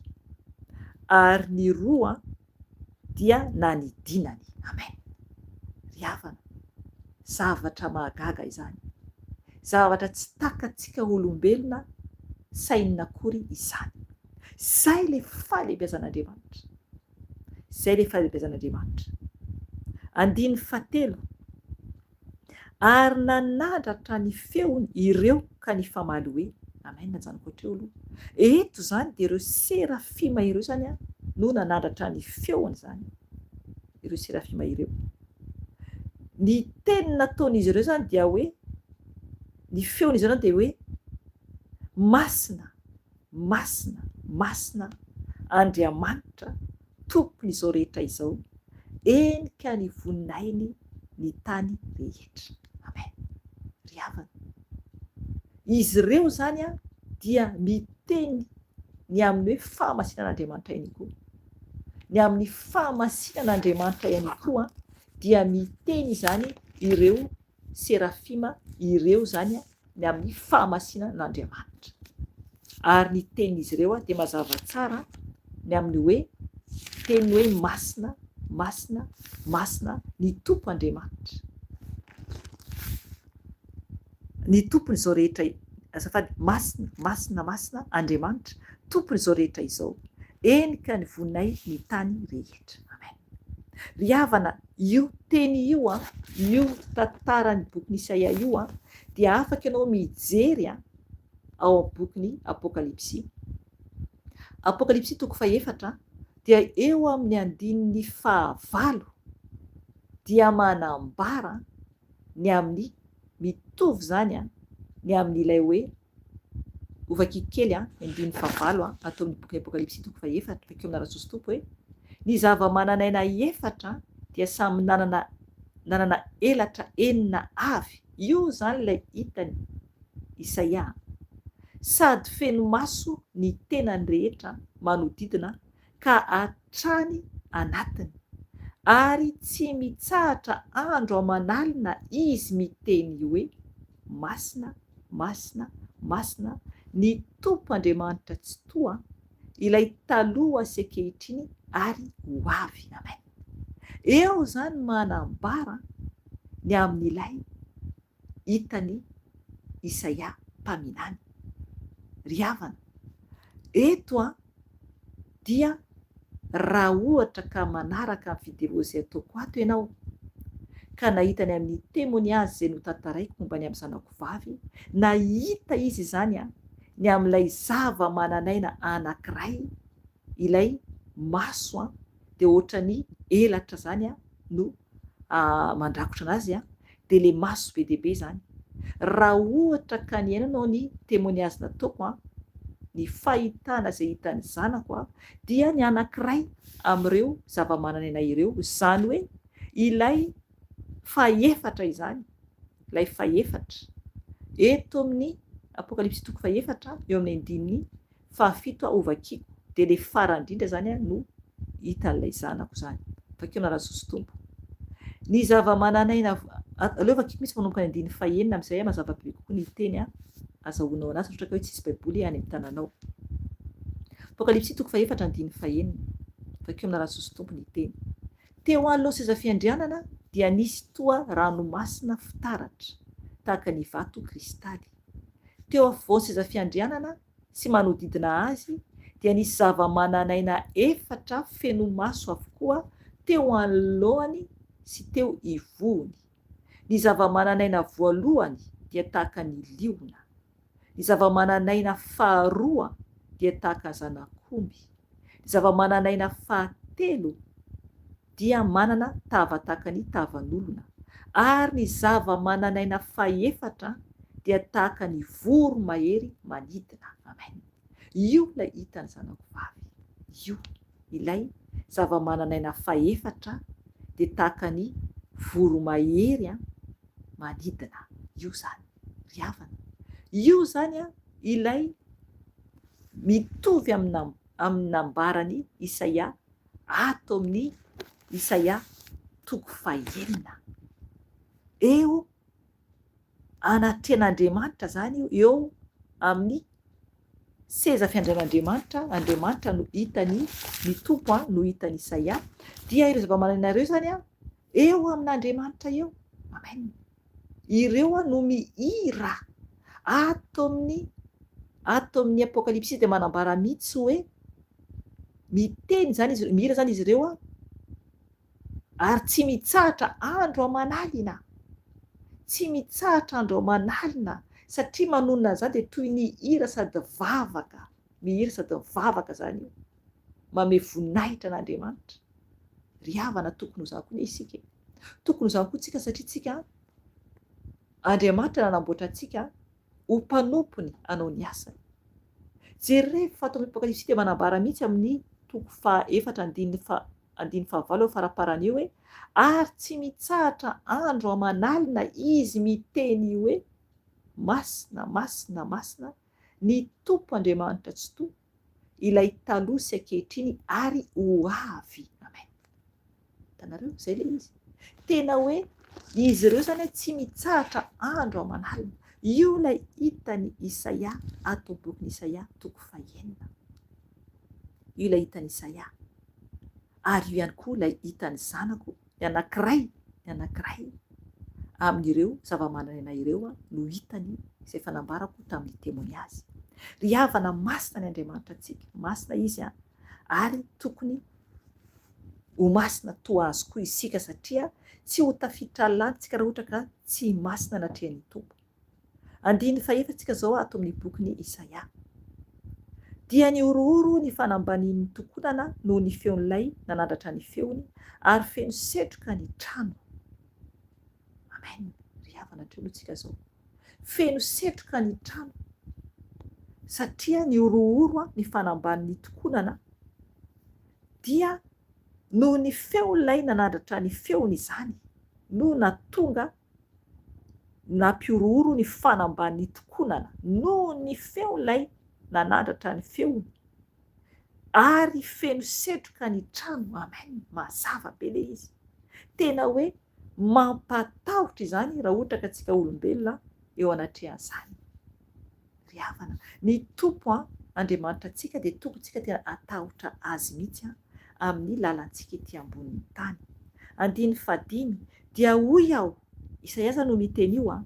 ary ny roa dia nanidinany. Amen. Ry havana, zavatra mahagaga izany. Zavatra tsy takatsika olombelona sainina akory izany. Izay ilay fahalehibiazan'Andriamanitra. Izay ilay fahalehibiazan'Andriamanitra. Andininy fahatelo. Ary nanandratra ny feony ireo ka nifamaly hoe, Amen, ajanoko hatreo aloha. Eto izany dia ireo serafima ireo izany no nanandratra ny feony izany, ireo serafima ireo. Ny teny nataon'izy ireo izany dia hoe, ny feon'izy ireo dia hoe, Masina, Masina, masina Andriamanitra Tompon'izao rehetra izao, henika ny voninahiny ny tany rehetra. Amen. Ry havana, izy ireo izany dia miteny ny amin'ny hoe fahamasinan'Andriamanitra ihany koa. Ny amin'ny fahamasinan'Andriamanitra ihany koa dia miteny izany ireo Serafima ireo izany ny amin'ny fahamasinan'Andriamanitra. Ary ny tenin'izy ireo dia mazava tsara ny amin'ny hoe teny hoe masina, masina, masina ny Tompo Andriamanitra. Ny Tompon'izao rehetra, azafady, masina, masina, masina Andriamanitra, Tompon'izao rehetra izao. Eny ka ny voninay ny tany rehetra. Amen. Ry havana, io teny io an, io tantaran'ny bokin'i Isaia io an, dia afaka ianao mijery an, ao amin'ny bokin'ny Apokalypsy. Apokalypsy toko fahefatra dia eo amin'ny andininy fahavalo dia manambara ny amin'ny mitovy izany an, ny amin'ilay hoe Hovakiko kely an, ny andininy fahavalo an, ato amin'ny bokin'ny Apokalypsy toko fahefatra, vakio amin'ny anaran'i Jesosy Tompo hoe, Ny zava-manan'aina efatra dia samy nanana nanana elatra enina avy, io izany ilay hitan'i Isaia an, sady feno maso ny tenany rehetra manodidina ka hatrany anatiny, ary tsy mitsahatra andro aman'alina izy miteny hoe, Masina, masina, masina ny Tompo Andriamanitra Tsitoha, ilay taloha sy ankehitriny ary ho avy. Amen. Eo izany manambara ny amin'ilay hitan'i Isaia mpaminany. Ry havana, eto an, dia raha ohatra ka manaraka ny vidéo izay ataoko ato ianao, ka nahita ny amin'ny témoignage izay notantaraiko momba ny amin'ny zanako vavy, nahita izy izany an, ny amin'ilay zava-manan'aina anankiray, ilay maso an, dia ohatran'ny elatra izany an, no mandrakotra anazy an, dia le maso be dia be izany. Raha ohatra ka niainanao ny témoignage nataoko an, ny fahitana izay hitan'ny zanako an, dia ny anankiray amin'ireo zava-manan'aina ireo, izany hoe ilay fahefatra izany, ilay fahefatra, eto amin'ny. Apokalypsy toko fahefatra eo amin'ny andininy fahafito hovakiko, dia ilay farany indrindra izany no hitan'ilay zanako izany. Vakio amin'ny anaran'i Jesosy Tompo. Ny zava-manan'aina, aleo vakiko mihitsy manomboka ny andininy fahenina amin'izay mazava bebe kokoa ny teny azahoanao anazy raha ohatra ka hoe tsisy baiboly any amin'ny tananao. Apokalypsy toko fahefatra andininy fahenina. Vakio amin'ny anaran'i Jesosy Tompo ny teny. Teo anoloan'ny seza fiandrianana dia nisy toa ranomasina fitaratra, tahaka ny vato kristaly. Teo afovoan'ny seza fiandrianana sy manodidina azy dia nisy zava-manan'aina efatra feno maso avokoa teo anoloany sy teo ivohony. Ny zava-manan'aina voalohany dia tahaka ny liona. Ny zava-manan'aina faharoa dia tahaka ny zanak'omby. Ny zava-manan'aina fahatelo dia manana tava tahaka ny tavan'olona. Ary ny zava-manan'aina fahefatra dia tahaka ny voromahery manidina. Amen. Io ilay hitan'ny zanako vavy. Io ilay zava-manan'aina fahefatra dia tahaka ny voromahery manidina. Io izany. Ry havana. Io izany ilay mitovy amin'ny amin'ny nambaran'i Isaia ato amin'ny Isaia toko fahenina. Eo anatrehan'Andriamanitra izany io, eo amin'ny seza fiandrian'Andriamanitra, Andriamanitra no hitany, ny Tompo no hitan'i Isaia, dia ireo zava-manan'aina ireo izany eo amin'Andriamanitra eo. Amen. Ireo no mihira ato amin'ny ato amin'ny Apokalypsy dia manambara mihitsy hoe miteny izany izy mihira izany izy ireo ary tsy mitsahatra andro aman'alina. Tsy mitsahatra andro aman'alina satria manonona an'izany dia toy ny hira sady vavaka, mihira sady mivavaka izany io. Mamehy voninahitra an'Andriamanitra. Ry havana tokony ho izany koa anie isika e. Tokony ho izany koa tsika satria tsika Andriamanitra nanamboatra antsika ho mpanompony hanao ny asany. Jerevo fa ato amin'ny Apokalypsy dia manambara mihitsy amin'ny toko faha efatra andininy faha andininy fahavalo eo faraparany eo hoe ary tsy mitsahatra andro aman'alina izy miteny hoe masina masina masina ny Tompo Andriamanitra Tsitoha ilay taloha sy ankehitriny ary ho avy. Amen. Hitanareo? Izay ilay izy. Tena hoe izy ireo izany tsy mitsahatra andro aman'alina. Io ilay hitan'i Isaia ato amin'ny bokin'i Isaia toko fahenina. Io ilay hitan'i Isaia. Ary io ihany koa ilay hitan'ny zanako Ny anankiray, ny anankiray amin'ireo zava-manan'aina ireo no hitany izay efa nambarako tamin'ny temoniazy. Ry havana, masina ny Andriamanitra antsika, masina Izy ary tokony ho masina toa Azy koa isika satria tsy ho tafiditra lanitra isika raha ohatra ka tsy masina anatrehan'ny Tompo. Andininy fahefatsika izao ato amin'ny bokin'i Isaia. Dia nihorohoro ny fanambanin'ny tokonana noho ny feon'ilay nanandratra ny feony, ary feno setroka ny trano. Amen. Ry havana, hatreo aloha tsika izao. Feno setroka ny trano, satria nihorohoro ny fanambanin'ny tokonana, dia noho ny feon'ilay nanandratra ny feony izany no nahatonga Nampihorohoro ny fanambanin'ny tokonana noho ny feon'ilay nanandratra ny feony ary feno setroka ny trano. Amen! Mazava be ilay izy. Tena hoe mampatahotra izany raha ohatra ka tsika olombelona eo anatrehan'izany. Ry havana, ny Tompo an, Andriamanitra antsika dia tokony tsika tena hatahotra Azy mihitsy an, amin'ny lalantsika ety ambonin'ny tany. Andininy fahadimy, Dia hoy aho, Isaia izany no niteny io an,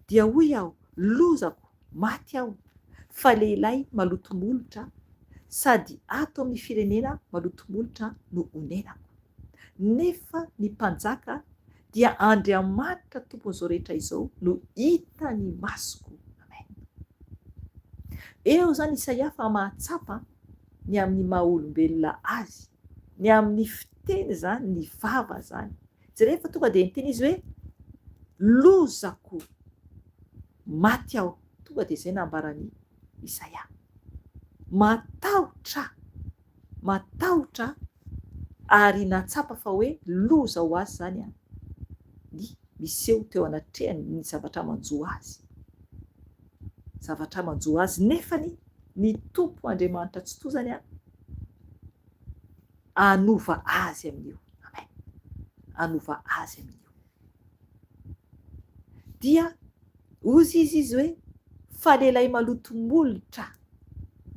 dia hoy aho, lozako, maty aho, fa lehilahy maloto molotra sady ato amin'ny firenena maloto molotra no onenako. Nefa ny mpanjaka dia Andriamanitra Tompon'izao rehetra izao no hitan'ny masoko. Amen. Eo izany Isaia fa mahatsapa ny amin'ny maha olombelona azy, ny amin'ny fiteny izany, ny vava izany. Jereo fa tonga dia niteny izy hoe lozako, maty aho. Tonga dia izay nambaran'i Isaia. Matahotra matahotra ary nahatsapa fa hoe loza ho azy izany ny miseho teo anatrehany, ny zavatra manjo azy. zavatra manjo azy nefany ny Tompo Andriamanitra Tsitoha zany an hanova azy amin'io. Amen. Hanova azy amin'io. Dia hozy izy izy hoe fa lehilahy maloto molotra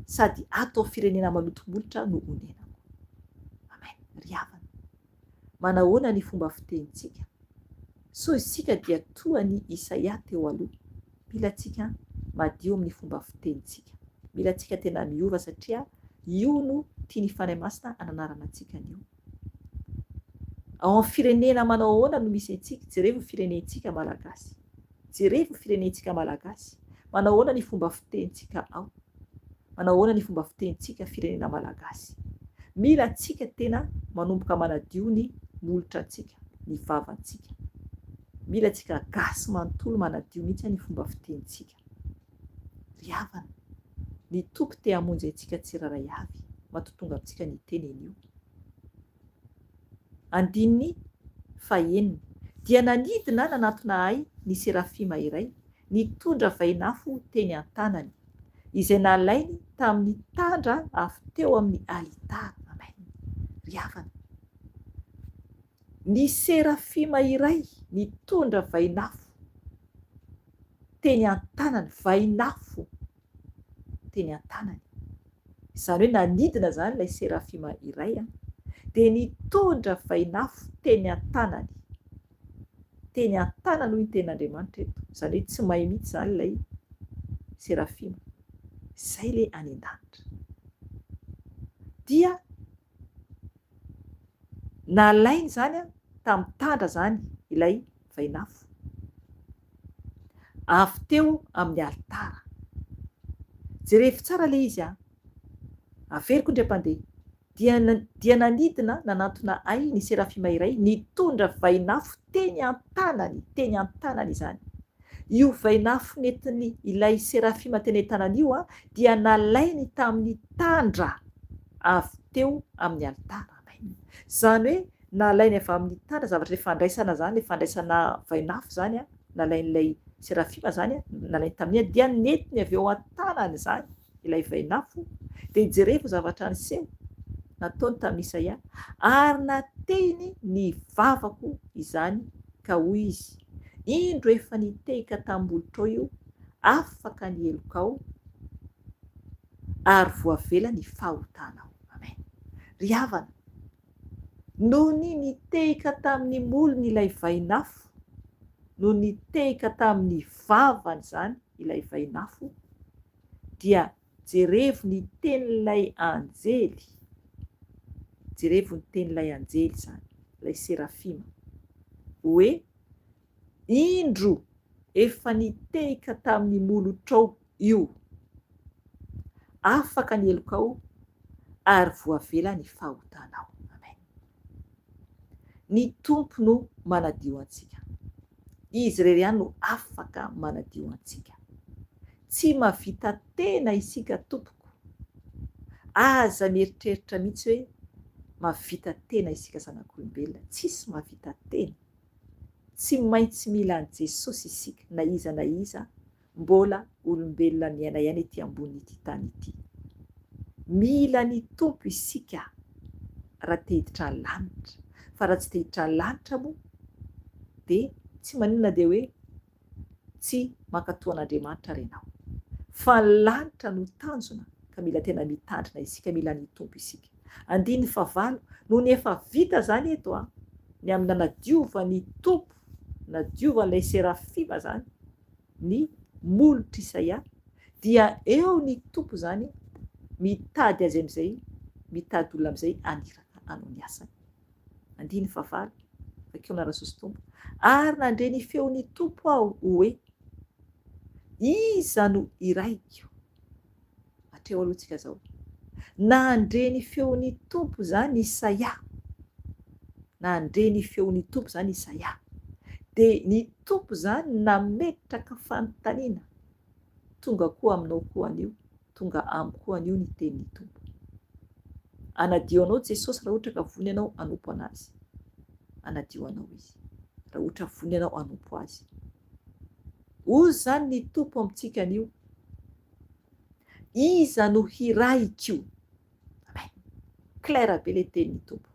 sady ato amin'ny firenena maloto molotra no onenako. Amen. Ry havana, manahoana ny fomba fitenintsika? Sao isika dia toa an'i Isaia teo aloha. Mila antsika madio amin'ny fomba fitenintsika. Mila antsika tena miova satria io no tian'ny Fanahy Masina hananarana antsika anio. Ao amin'ny firenena manao ahoana no misy antsika? Jerevo ny firenentsika Malagasy. Jerevo ny firenentsika Malagasy. Manao ahoana ny fomba fitenintsika ao? Manao ahoana ny fomba fitenintsika firenena Malagasy? Mila antsika tena manomboka manadio ny molotrantsika, ny vavantsika. Mila antsika gasy manontolo manadio mihitsy ny fomba fitenintsika. Ry havana, ny Tompo te hamonjy antsika tsirairay avy, matoa tonga amintsika ny teniny io. Andininy fahenina, Dia nanidina nanatona ahy ny serafima iray, nitondra vainafo teny an-tanany, izay nalainy tamin'ny tandra avy teo amin'ny alitara. Amen. Ry havana, ny serafima iray nitondra vainafo teny an-tanany, vainafo teny an-tanany. Izany hoe nanidina izany ilay serafima iray dia nitondra vainafo teny an-tanany. Teny an-tanany hoy ny tenin'Andriamanitra eto. Izany hoe tsy may mihitsy izany ilay serafima. Izay ilay any an-danitra. Dia nalainy izany tamin'ny tandra izany ilay vainafo. Avy teo amin'ny alitara. Jerevo tsara ilay izy an! Averiko indray mpandeha. Dia, dia nanidina nanantona ahy ny serafima iray nitondra vainafo teny an-tanany, teny an-tanany izany. Io vainafo nentin'ny ilay serafima teny an-tanany io an, dia nalainy tamin'ny tandra avy teo amin'ny alitara. Amen. Izany hoe Nalainy avy amin'ny tandra, zavatra ilay fandraisana izany, ilay fandraisana vainafo izany, nalain'ilay serafima izany, nalainy tamin'iny, dia nentiny avy eo an-tanany izany ilay vainafo, dia jerevo zavatra niseho nataony tamin'i Isaia, ary natehiny ny vavako izany ka hoy izy, Indro efa nitehika tamin'ny molotrao io, afaka ny helokao, ary voavela ny fahotanao. Amen. Ry havana, Nony nitehika tamin'ny molony ilay vainafo, nony nitehika tamin'ny vavany izany ilay vainafo, dia jerevo ny tenin'ilay anjely, jerevo ny tenin'ilay anjely izany, ilay serafima, hoe, Indro, efa nitehika tamin'ny molotrao io. Afaka ny helokao ary voavela ny fahotanao. Amen. Ny Tompo no manadio antsika. Izy irery ihany no afaka manadio antsika. Tsy mahavita tena isika tompoko. Aza mieritreritra mihitsy hoe mahavita tena isika zanak'olombelona. Tsisy mahavita tena. Tsy maintsy mila an'i Jesosy isika na iza na iza mbola olombelona miaina ihany ety ambonin'ity tany ity. Mila ny Tompo isika raha te hiditra ny lanitra, fa raha tsy te hiditra ny lanitra moa dia tsy maninona dia hoe tsy mankatò an'Andriamanitra ary ianao. Fa ny lanitra no tanjona ka mila tena mitandrina isika, mila ny Tompo isika. Andininy fahavalo, nony efa vita izany eto an, ny amin'ny nanadiovan'ny Tompo, nadiovan'ilay Serafima izany ny molotr'Isaia, dia eo ny Tompo izany mitady azy amin'izay, mitady olona amin'izay haniraka hanao ny asany. Andininy fahavalo, Vakio anarana Jesosy Tompo. Ary nandre ny feon'ny Tompo aho hoe, Iza no hiraiko? Hatreo aloha tsika zao. Nandre ny feon'ny Tompo izany Isaia. Nandre ny feon'ny Tompo izany Isaia. Dia ny Tompo izany nametraka fanontaniana. Tonga koa aminao koa anio, tonga amiko koa anio ny tenin'ny Tompo. Hanadio anao Jesosy raha ohatra ka vonona ianao hanompo an'Azy. Hanadio anao Izy raha ohatra vonona ianao hanompo Azy. Hoy izany ny Tompo amintsika anio. Iza no hirahiko? Amen. Clair be le tenin'ny Tompo.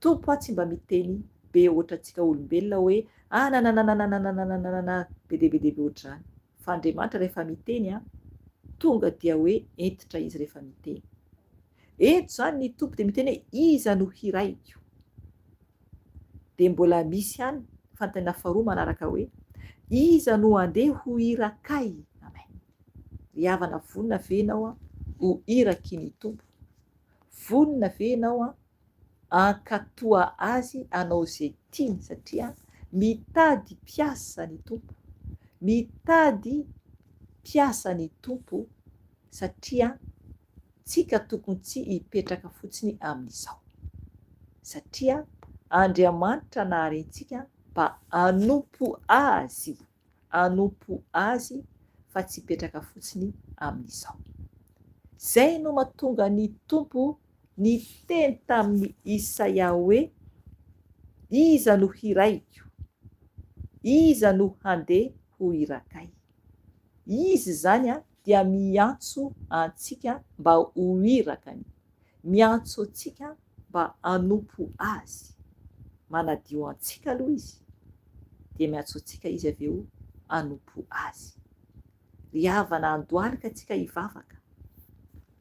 Tompo a tsy mba miteny be ohatrantsika olombelona hoe ananananananananananana be dia be dia be ohatr'izany. Fa Andriamanitra rehefa miteny a, tonga dia hoe hentitra Izy rehefa miteny. Eto izany ny Tompo dia miteny hoe iza no hirahiko? Dia mbola misy ihany fanontaniana faharoa manaraka hoe iza no handeha ho irakay? Amen. Ry havana vonona ve ianao ho iraky ny Tompo? Vonona ve ianao hankatoa Azy hanao izay tiany satria mitady mpiasa ny Tompo? Mitady mpiasa ny Tompo satria tsika tokony tsy hipetraka fotsiny amin'izao. Satria Andriamanitra nahary antsika mba hanompo Azy. hanompo Azy fa tsy hipetraka fotsiny amin'izao. Izay no mahatonga ny Tompo niteny tamin'i Isaia hoe, Iza no hirahiko? Iza no handeha ho irakay? Izy izany dia miantso antsika mba ho irakany. Miantso antsika mba hanompo Azy. Manadio antsika aloha Izy, dia miantso antsika Izy avy eo hanompo Azy. Ry havana, andohalika antsika hivavaka.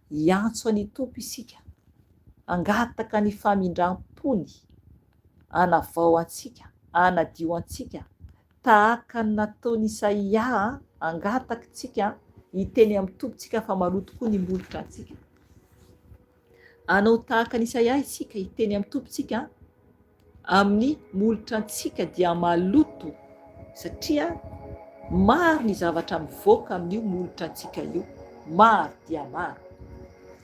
Hiantso an'i Tompo isika, hangataka ny famindram-pony, hanavao antsika, hanadio antsika, tahaka ny nataon'i Isaia, hangataka isika, hiteny amin'ny Tompo isika fa maloto koa ny molotra antsika. Hanao tahaka an'i Isaia isika, hiteny amin'ny Tompontsika, amin'ny molotra antsika dia maloto, satria maro ny zavatra mivoaka amin'io molotra antsika io, maro dia maro.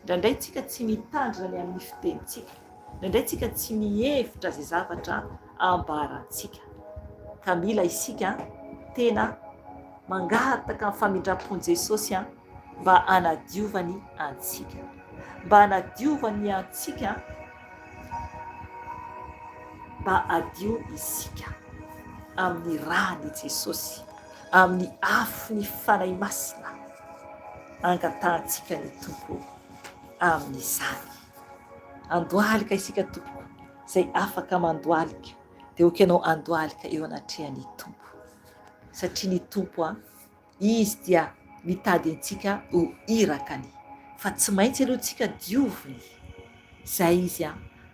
Indraindray tsika tsy mitandrina ny amin'ny fitenintsika, indraindray tsika tsy mihevitra izay zavatra ambarantsika, ka mila isika tena mangataka ny famindram-pon'i Jesosy mba hanadiovany antsika. Mba hanadiovany antsika, mba hadio isika amin'ny ràn'i Jesosy, amin'ny afon'ny Fanahy Masina. Angatahantsika ny Tompo amin'izany. Andohalika isika tompoko, izay afaka mandohalika dia ok ianao andohalika eo anatrehan'ny Tompo. Satria ny Tompo a, Izy dia mitady antsika ho irakany. Fa tsy maintsy aloha tsika dioviny zay Izy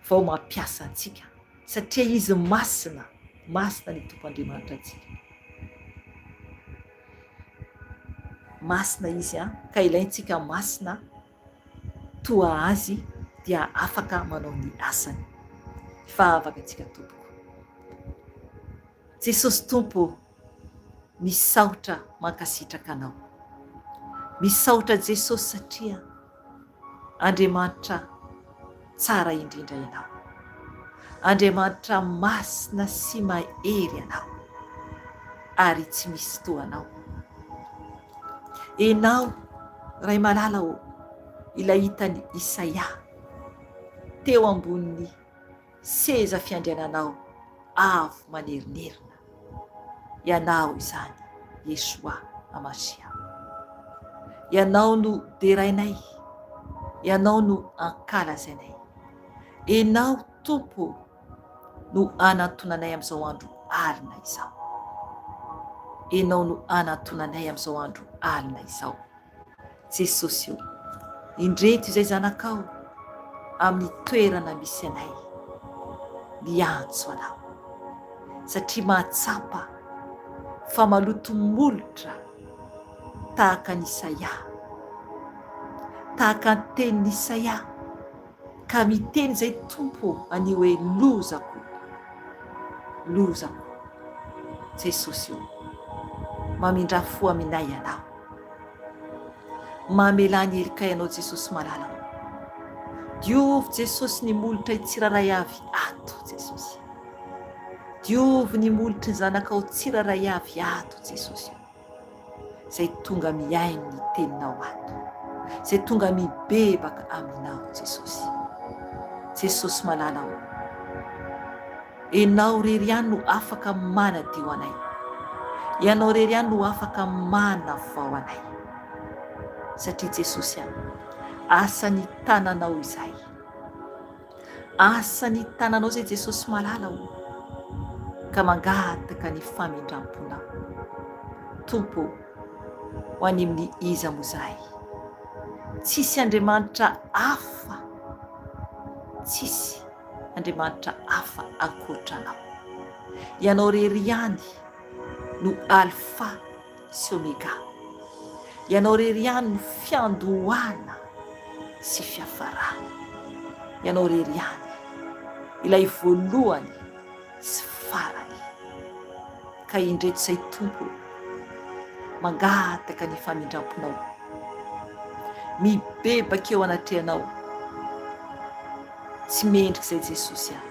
vao mampiasa antsika. Satria Izy masina, masina ny Tompo Andriamanitra antsika. Masina Izy ka ilaintsika masina toa Azy dia afaka manao ny asany. Hivavaka tsika tompoko. Jesosy Tompo ô, misaotra mankasitraka Anao. Misaotra Jesosy satria Andriamanitra tsara indrindra Ianao. Andriamanitra masina sy mahery Ianao ary tsy misy toa Anao. Ianao Ray malala ô, ilay hitan'i Isaia teo ambonin'ny Seza fiandriananao avo manerinerina. Ianao izany Yeshua Hamashiah. Ianao no derainay, Ianao no ankalazainay. Enao Tompo no anantonanay amin'izao andro alina izao. Enao no anantonanay amin'izao andro alina izao. Jesosy o, indreto izay zanakao amin'ny toerana misy anay, miantso Anao, satria mahatsapa fa maloto molotra tahaka an'i Isaia, tahaka ny tenin'i Isaia, ka miteny izay Tompo anio hoe lozako, lozako, Jesosy o, mamindrà fo aminay Ianao. Mamelà ny helokay Anao Jesosy malala o. Diovy Jesosy ny molotray tsiraray avy ato Jesosy. Diovy ny molotry ny zanakao tsiraray avy ato Jesosy o. Izay tonga mihaino ny teninao ato. Izay tonga mibebaka aminao Jesosy. Jesosy malala o. Enao rery ihany no afaka manadio anay. Ianao rery ihany no afaka manavao anay. Satria Jesosy a, asan'ny tananao izay. Asan'ny tananao izay Jesosy malala o, ka mangataka ny famindram-ponao. Tompo o, ho any amin'ny iza moa izahay? Tsisy Andriamanitra hafa, tsisy Andriamanitra hafa ankoatra Anao. Ianao irery ihany no Alfa sy Omega. Ianao irery ihany no fiandohana sy fiafarana. Ianao irery ihany, ilay voalohany sy farany. Ka indreto izay Tompo ô, mangataka ny famindramponao, mibebaka eo anatrehanao, tsy mendrika izay Jesosy a,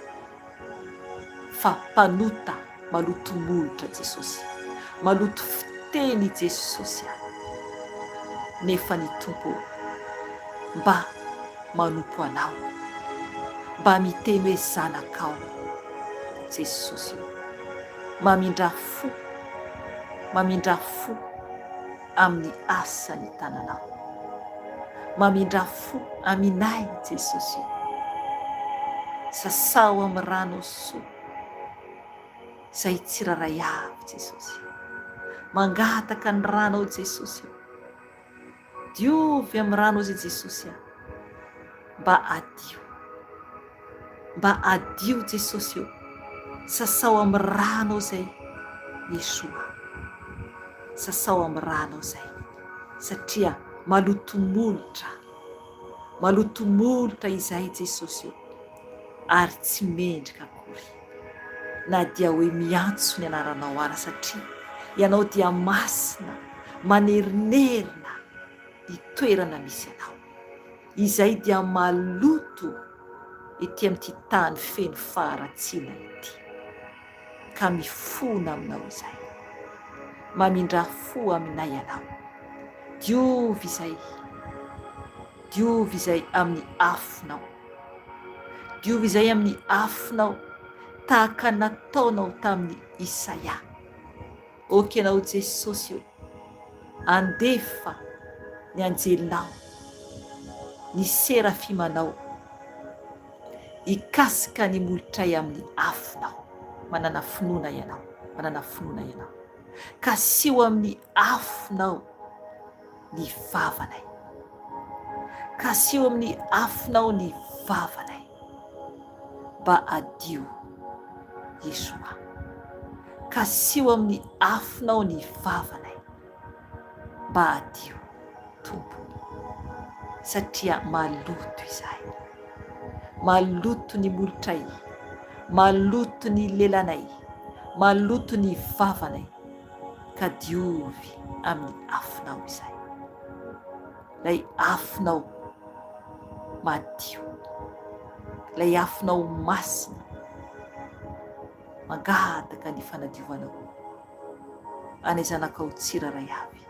fa mpanota maloto molotra Jesosy, maloto fiteny Jesosy a, nefa ny Tompo ô, mba manompo Anao, mba miteny hoe zanakao Jesosy ô. Mamindrà fo, mamindrà fo amin'ny asan'ny tananao. Mamindrà fo aminay Jesosy ô. Sasao amin'ny ranao soa izay tsirairay avy Jesosy. Mangataka ny ranao Jesosy ô. Diovy amin'ny rano ozy Jesosy a! Mba adio. Mba adio Jesosy ô! Sasao amin'ny ranao zay Yeshua. Sasao amin'ny ranao zay. Satria maloto molotra. Maloto molotra izahay Jesosy ô! Ary tsy mendrika akory. Na dia hoe miantso ny anaranao ara satria ianao dia masina manerinerina ny toerana misy anao. Izay dia maloto ety amin'ity tany feno faharatsiana ity. Ka mifona aminao izay. Mamindrà fo aminay ianao. Diovy izay. Diovy izay amin'ny afonao. Diovy izay amin'ny afonao tahaka ny nataonao tamin'i Isaia. Ok ianao Jesosy o, andefa ny anjelinao, ny serafimanao hikasika ny molotray amin'ny afonao. Manana finoana ianao, manana finoana ianao. Kasiho amin'ny afonao ny vavanay. Kasiho amin'ny afonao ny vavanay. Mba adio Yeshua. Kasiho amin'ny afonao ny vavanay. Mba adio Tompo. Satria maloto izahay. Maloto ny molotray. Maloto ny lelanay. Maloto ny vavanay. Ka diovy amin'ny afonao izahay. Ilay afonao madio, ilay afonao masina, mangataka ny fanadiovanao any zanakao tsirairay avy.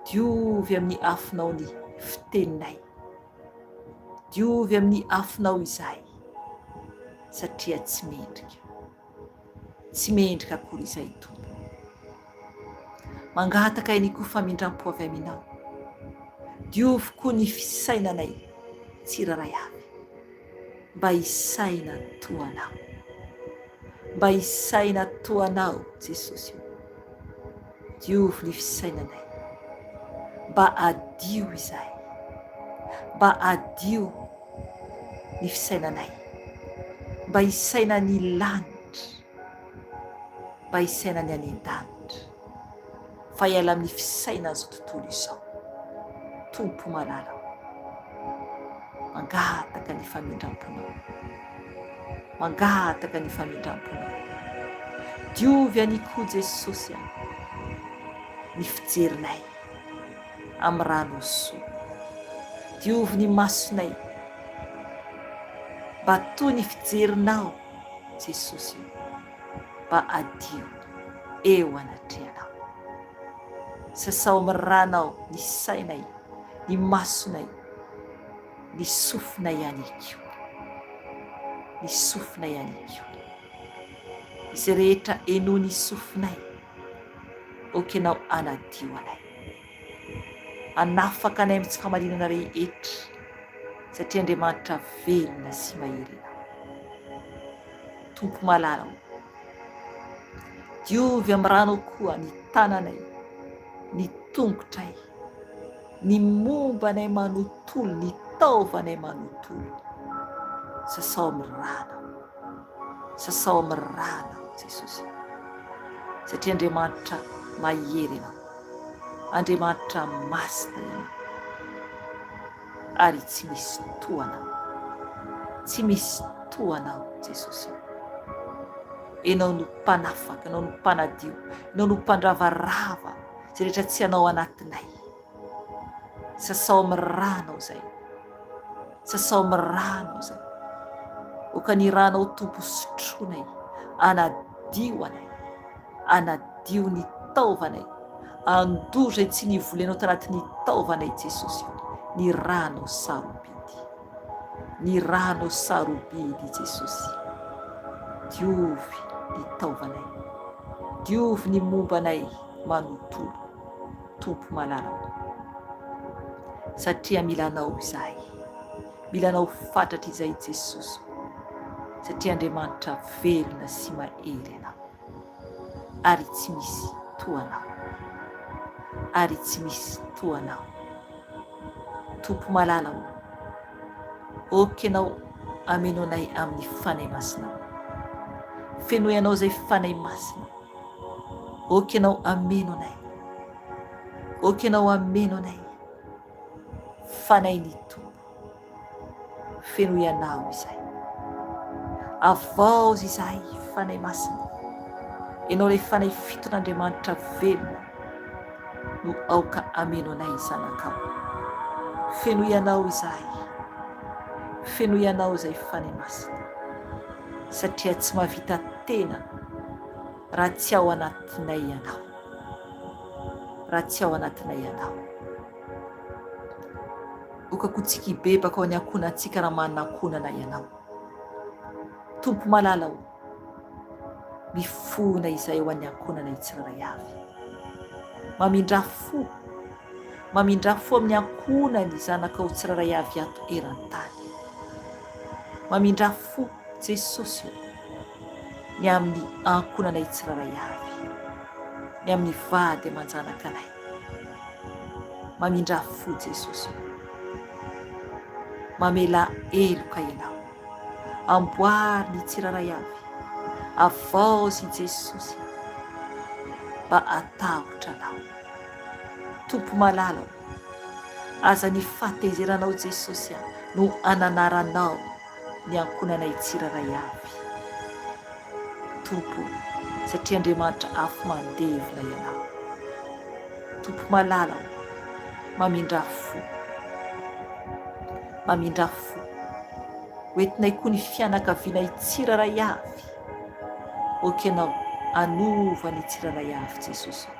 Diovy amin'ny afonao ny fiteninay, diovy amin'ny afonao izahay, satria tsy mendrika. Tsy mendrika akory izay Tompo. Mangataka ihany koa famindrampo avy Aminao. Diovy koa ny fisainanay tsirairay avy mba hisaina toa Anao. Mba hisaina toa Anao Jesosy o. Diovy ny fisainanay. Mba adio izahay. Mba adio ny fisainanay, mba hisaina ny lanitra, mba hisaina ny any an-danitra, fa hiala amin'ny fisainan'izao tontolo izao. Tompo malala o, mangataka ny famindram-ponao, mangataka ny famindram-ponao. Diovy an'i koa Jesosy a, ny fijerinay. amin'ny rano soa. Diovy ny masonay mba toy ny fijerinao Jesosy o, mba adio eo anatrehanao. Sasao amin'ny ranao ny sainay, ny masonay, ny sofinay ihany koa. Ny sofinay ihany koa. Izay rehetra henoin'ny sofinay, ok ianao hanadio anay. Hanafaka anay amin'ny tsy fahamarinana rehetra, satria Andriamanitra velona sy mahery Ianao. Tompo malala ô, diovy amin'ny ranao koa ny tananay, ny tongotray, ny momba anay manontolo, ny taovanay manontolo. Sasao amin'ny ranao. Sasao amin'ny ranao, Jesosy. Satria Andriamanitra mahery Ianao. Andriamanitra masina Ianao. Ary tsy misy toa Anao. Tsy misy toa Anao, Jesosy. Ianao no mpanafaka, Ianao no mpanadio, Ianao no mpandravarava izay rehetra tsy Anao anatinay. Sasao amin'ny ranao izay. Sasao amin'ny ranao izay. Oka ny ranao Tompo sotroinay, anadio anay, anadio ny taovanay, andoro izay tsy nivolenao tanatin'ny taovanay Jesosy o, ny ranao sarobidy. Ny ranao sarobidy Jesosy. Diovy ny taovanay. Diovy ny momba anay manontolo. Tompo malala o. Satria mila Anao izahay. Mila Anao fatratra izahay Jesosy o. Satria Andriamanitra velona sy mahery Ianao. Ary tsy misy toa Anao. Ary tsy misy toa Anao. Tompo malala o. Ok Ianao ameno anay amin'ny Fanahy Masinao. Fenoy Anao izay Fanahy Masina. Ok Ianao ameno anay. Ok Ianao ameno anay. Fanahy ny Tompo. Fenoy Anao izay. Avaozy izahay Fanahy Masina. Ianao ilay Fanahy fiton'Andriamanitra velona no aoka ameno anay zanakao. Fenoy Anao izahay. Fenoy Anao izay Fanahy Masina. Satria tsy mahavita tena raha tsy ao anatinay Ianao. Raha tsy ao anatinay Ianao. Oka koa tsika hibebaka ao ny ankohonantsika raha manana ankohonana Ianao. Tompo malala o, mifona izay ho an'ny ankohonanay tsirairay avy. Mamindrà fo, mamindrà fo amin'ny ankohonany zanakao tsirairay avy ato eran-tany. Mamindrà fo Jesosy o, ny amin'ny ankohonanay tsirairay avy, ny amin'ny vady aman-janakanay. Mamindrà fo Jesosy o. Mamelà heloka Ianao. Amboary ny tsirairay avy. Avaozy i Jesosy mba hatahotra Anao. Tompo malala o, aza ny fahatezeranao Jesosy no ananaranao ny ankohonanay tsirairay avy. Tompo o, satria Andriamanitra afo mandevona Ianao. Tompo malala o, mamindrà fo. Mamindrà fo. Ho entinay koa ny fianakavianay tsirairay avy. Ok Ianao hanova ny tsirairay avy Jesosy o.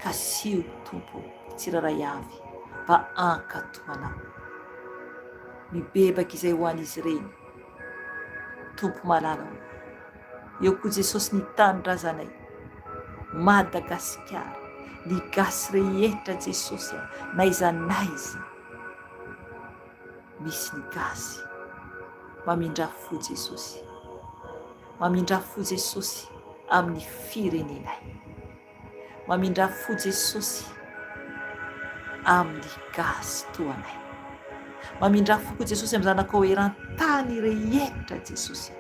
Kasiho Tompo o, tsirairay avy mba hankatò Anao. Mibebaka izay ho an'izy ireny Tompo malala o. Eo koa Jesosy ny tanindrazanay Madagasikara, ny gasy rehetra Jesosy a, n'aiza n'aiza misy ny gasy. Mamindrà fo Jesosy. Mamindrà fo Jesosy amin'ny firenenay. Mamindrà fo Jesosy amin'ny gasy toa anay. Mamindrà fo koa Jesosy amin'ny zanakao eran-tany rehetra Jesosy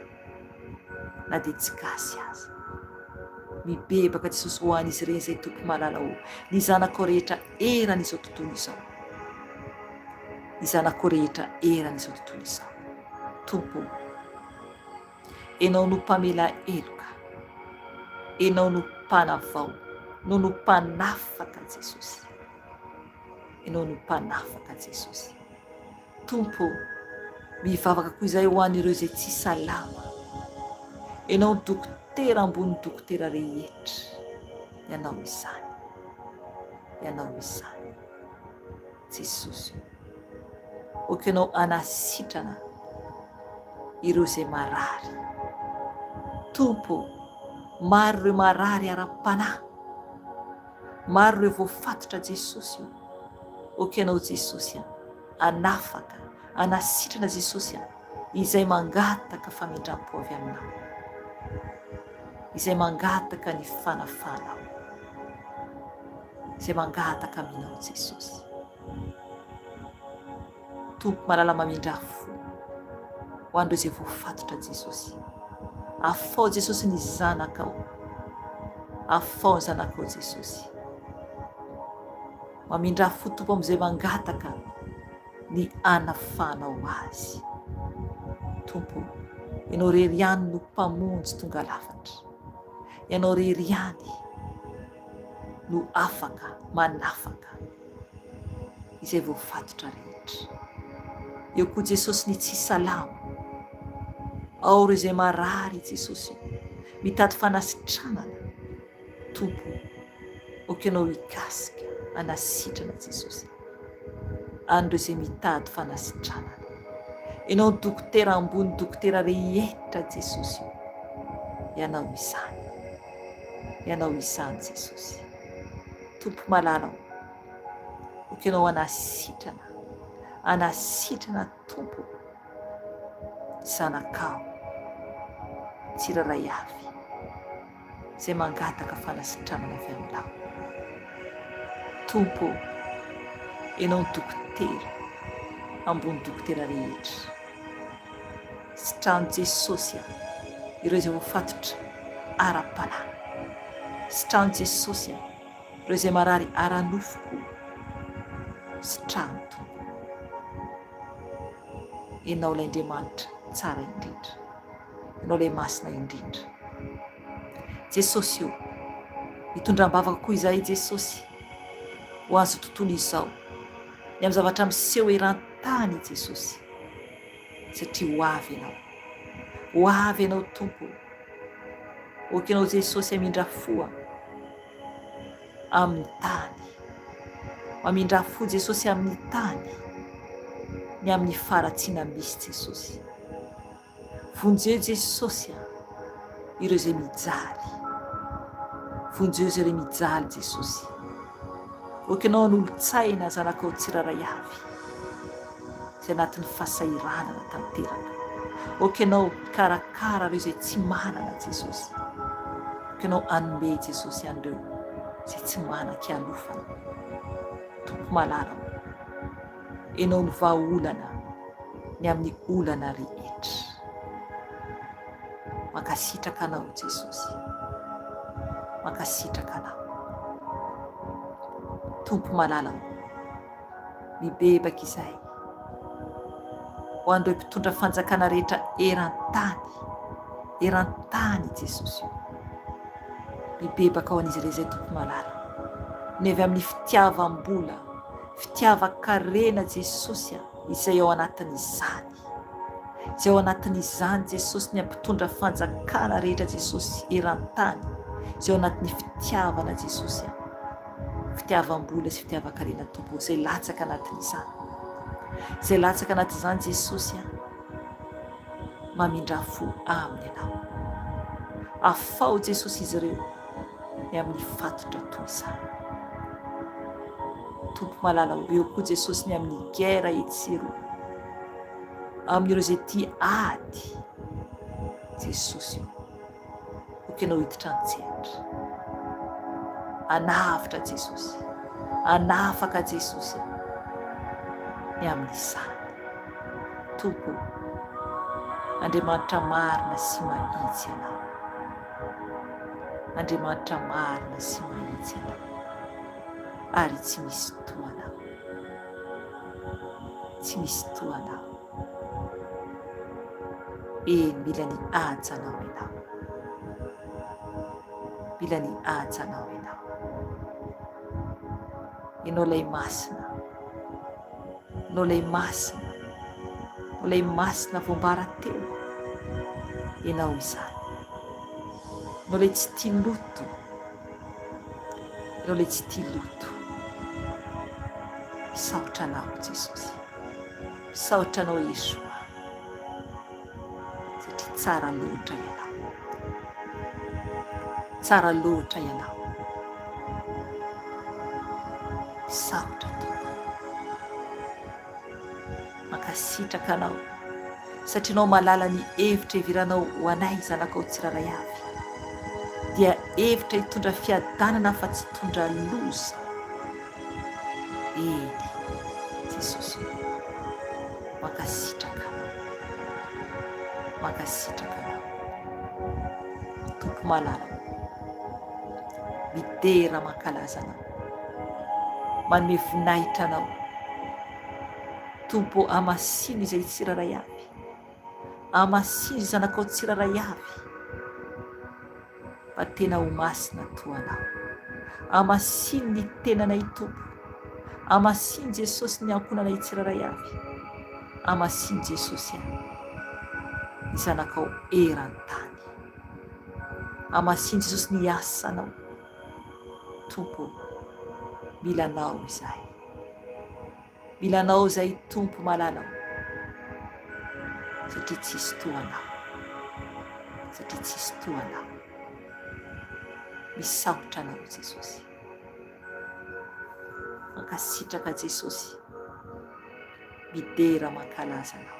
na dia tsy gasy aza. Mibebaka Jesosy ho an'izy ireny izay Tompo malala ô, ny zanakao rehetra eran'izao tontolo izao. Ny zanakao rehetra eran'izao tontolo izao. Tompo ô. Enao no mpamela heloka, Enao no mpanavao, Enao no mpanafaka Jesosy. Enao no mpanafaka Jesosy. Tompo ô, mivavaka koa izahay ho an'ireo izay tsy salama. Enao no dokotera ambony dokotera rehetra. Ianao izany. Ianao izany. Jesosy ô. Ok Ianao hanasitrana ireo izay marary. Tompo ô, maro ireo marary ara-panahy. Maro ireo voafatotra Jesosy ô. Ok Ianao Jesosy a, anafaka, anasitrana Jesosy a, izay mangataka famindrampo avy Aminao, izay mangataka ny fanafahanao, izay mangataka Aminao Jesosy. Tompo malala mamindrà fo ho an'ireo izay voafatotra Jesosy. Afao Jesosy ny zanakao. Afao ny zanakao Jesosy. Mamindrà fo Tompo amin'izay mangataka ny anafanao azy. Tompo, Ianao irery ihany no Mpamonjy tonga lafatra. Ianao irery ihany no afaka manafaka izay voafatotra rehetra. Eo koa Jesosy ny tsy salama. Ao ireo izay marary Jesosy mitady fanasitranana. Tompo ok Ianao hikasika hanasitrana Jesosy an'ireo izay mitady fanasitranana. Ianao ny dokotera ambony dokotera rehetra Jesosy o. Ianao izany. Ianao izany Jesosy. Tompo malala o. Ok Ianao hanasitrana. Hanasitrana Tompo zanakao tsirairay avy. izay mangataka fanasitranana avy aminao. Tompo ô, Ianao no dokotera ambony dokotera rehetra. Sitrano Jesosy a, ireo izay voafatotra ara-panahy. Sitrano Jesosy a, ireo izay marary ara-nofo koa. Sitrano Tompo. Ianao ilay Andriamanitra tsara indrindra. Ianao ilay Masina indrindra. Jesosy o, mitondra am-bavaka koa izahay Jesosy ho an'izao tontolo izao, ny amin'ny zavatra miseho eran-tany Jesosy, satria ho avy Ianao. Ho avy Ianao Tompo. Ok Ianao Jesosy hamindra fo amin'ny tany. Mamindra fo Jesosy amin'ny tany, ny amin'ny faharatsiana misy Jesosy. Vonjeo Jesosy a, ireo izay mijaly. Vonjeo izay mijaly Jesosy. Ok Ianao hanolo-tsaina zanakao tsirairay avy izay anatin'ny fahasahiranana tanteraka. Ok Ianao hikarakara ireo izay tsy manana Jesosy. Ok Ianao hanome Jesosy an'ireo izay tsy manan-kialofana. Tompo malala ô, Ianao no vahaolana ny amin'ny olana rehetra. Mankasitraka Anao Jesosy. Mankasitraka Anao. Tompo malala ô, mibebaka izahay ho an'ireo mpitondra fanjakana rehetra eran-tany, eran-tany Jesosy o. Mibebaka ho an'izy ireo izay Tompo malala. Ny avy amin'ny fitiavam-bola, fitiavan-karena Jesosy a, izay ao anatin'izany. Izay ao anatin'izany Jesosy ny mpitondra fanjakana rehetra Jesosy eran-tany. Izay ao anatin'ny fitiavana Jesosy a. Fitiavam-bola sy fitiavan-karena Tompo, izay latsaka anatin'izany. Izay latsaka anatin'izany Jesosy a. Mamindrà fo aminy Ianao. Afaho Jesosy izy ireo ny amin'ny fatotra toy izany. Tompo malala o, eo koa Jesosy ny amin'ny guerre etsy sy eroa. Amin'ireo izay tia ady. Jesosy o. Ok ianao hiditra an-tsehatra. Hanavotra Jesosy. Hanafaka Jesosy ny amin'izany. Tompo o, Andriamanitra marina sy mahitsy Ianao. Andriamanitra marina sy mahitsy Ianao. Ary tsy misy toa Anao. Tsy misy toa Anao. Eny, mila ny hajanao Ianao. Mila ny hajanao Ianao. Ianao ilay masina. Ianao ilay masina. Ianao ilay masina voambara teo. Ianao izany. Ianao ilay tsy tia loto. Ianao ilay tsy tia loto. Misaotra Anao Jesosy. Misaotra Anao Yeshua. Satria tsara loatra Ianao. Tsara loatra Ianao. Misaotra Tompo. Mankasitraka Anao satria Ianao mahalala ny hevitra heveranao ho anay zanakao tsirairay avy. Dia hevitra hitondra fiadanana fa tsy hitondra loza. Eny, Jesosy ô. Mankasitraka Anao. Mankasitraka Anao. Tompo malala ô. Midera mankalaza Anao. Manome voninahitra Anao. Tompo ô hamasino izay tsirairay avy. Hamasino izay zanakao tsirairay avy. Mba tena ho masina toa Anao. Hamasino ny tenanay Tompo. Hamasino Jesosy ny ankohonanay tsirairay avy. Hamasino Jesosy a. Ny zanakao eran-tany. Hamasino Jesosy ny asanao. Tompo ô, mila Anao izahay. Mila Anao izahay Tompo malala ô, satria tsisy toa Anao, satria tsisy toa Anao. Misaotra Anao Jesosy. Mankasitraka Jesosy. Midera mankalaza Anao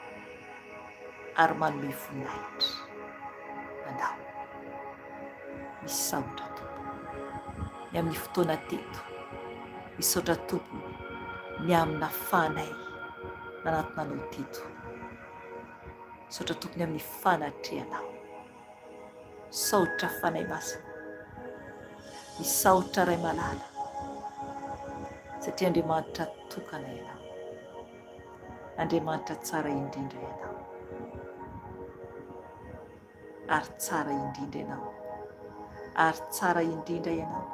ary manome voninahitra Anao. Misaotra Tompo ny amin'ny fotoana teto. Misaotra Tompo ny amin'ny nafahanay nanatona Anao teto. Misaotra Tompo ny amin'ny fanatrehanao. Misaotra Fanahy Masina. Misaotra Ray Malala. Satria Andriamanitra tokana Ianao. Andriamanitra tsara indrindra Ianao. Ary tsara indrindra Ianao. Ary tsara indrindra Ianao.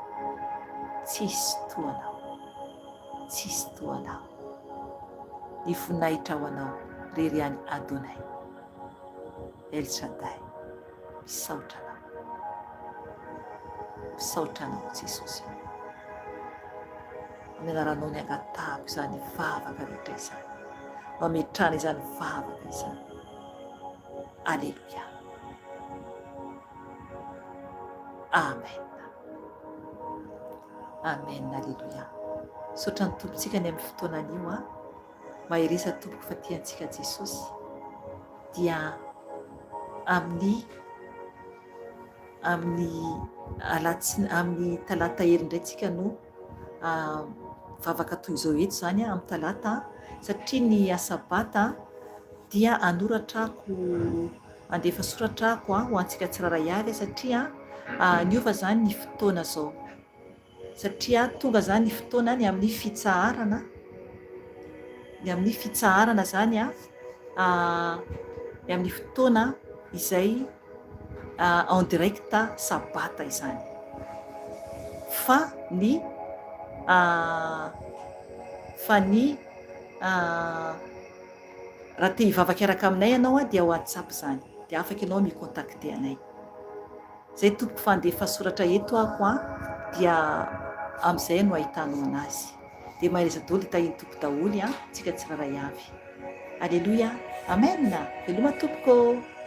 Tsisy toa Anao. Tsisy toa Anao. Ny voninahitra ho Anao rery ihany Adonai. El Shaddai. Misaotra Anao. Misaotra Anao Jesosy. Amin'ny anaranao ny angatahako izany vavaka rehetra izany. Mametrahana izany vavaka izany. Aleloia. Amen. Amen. Aleloia. Misaotra ny Tompontsika ny amin'ny fotoana anio a. Mahereza tompoko fa tia antsika Jesosy. Dia amin'ny amin'ny alatsina amin'ny talata hery indray tsika no vavaka toy izao eto izany amin'ny talata satria ny asabata dia hanoratra ako handefa soratra ako ho antsika tsirairay avy satria niova izany ny fotoana izao satria tonga izany ny fotoana ny amin'ny fitsaharana ny amin'ny fitsaharana izany ny amin'ny fotoana izay en direct sabata izany fa ny fa ny raha te hivavaka hiaraka aminay ianao dia whatsapp izany dia afaka ianao mi-contacter anay. Zay tompoko fa andefa soratra eto ako an dia amizay no ahitanao anazy. Dia mahereza daholo dia tahin'ny Tompo daholo an tsika tsirairay avy. Aleloia Amen! Veloma tompoko ô!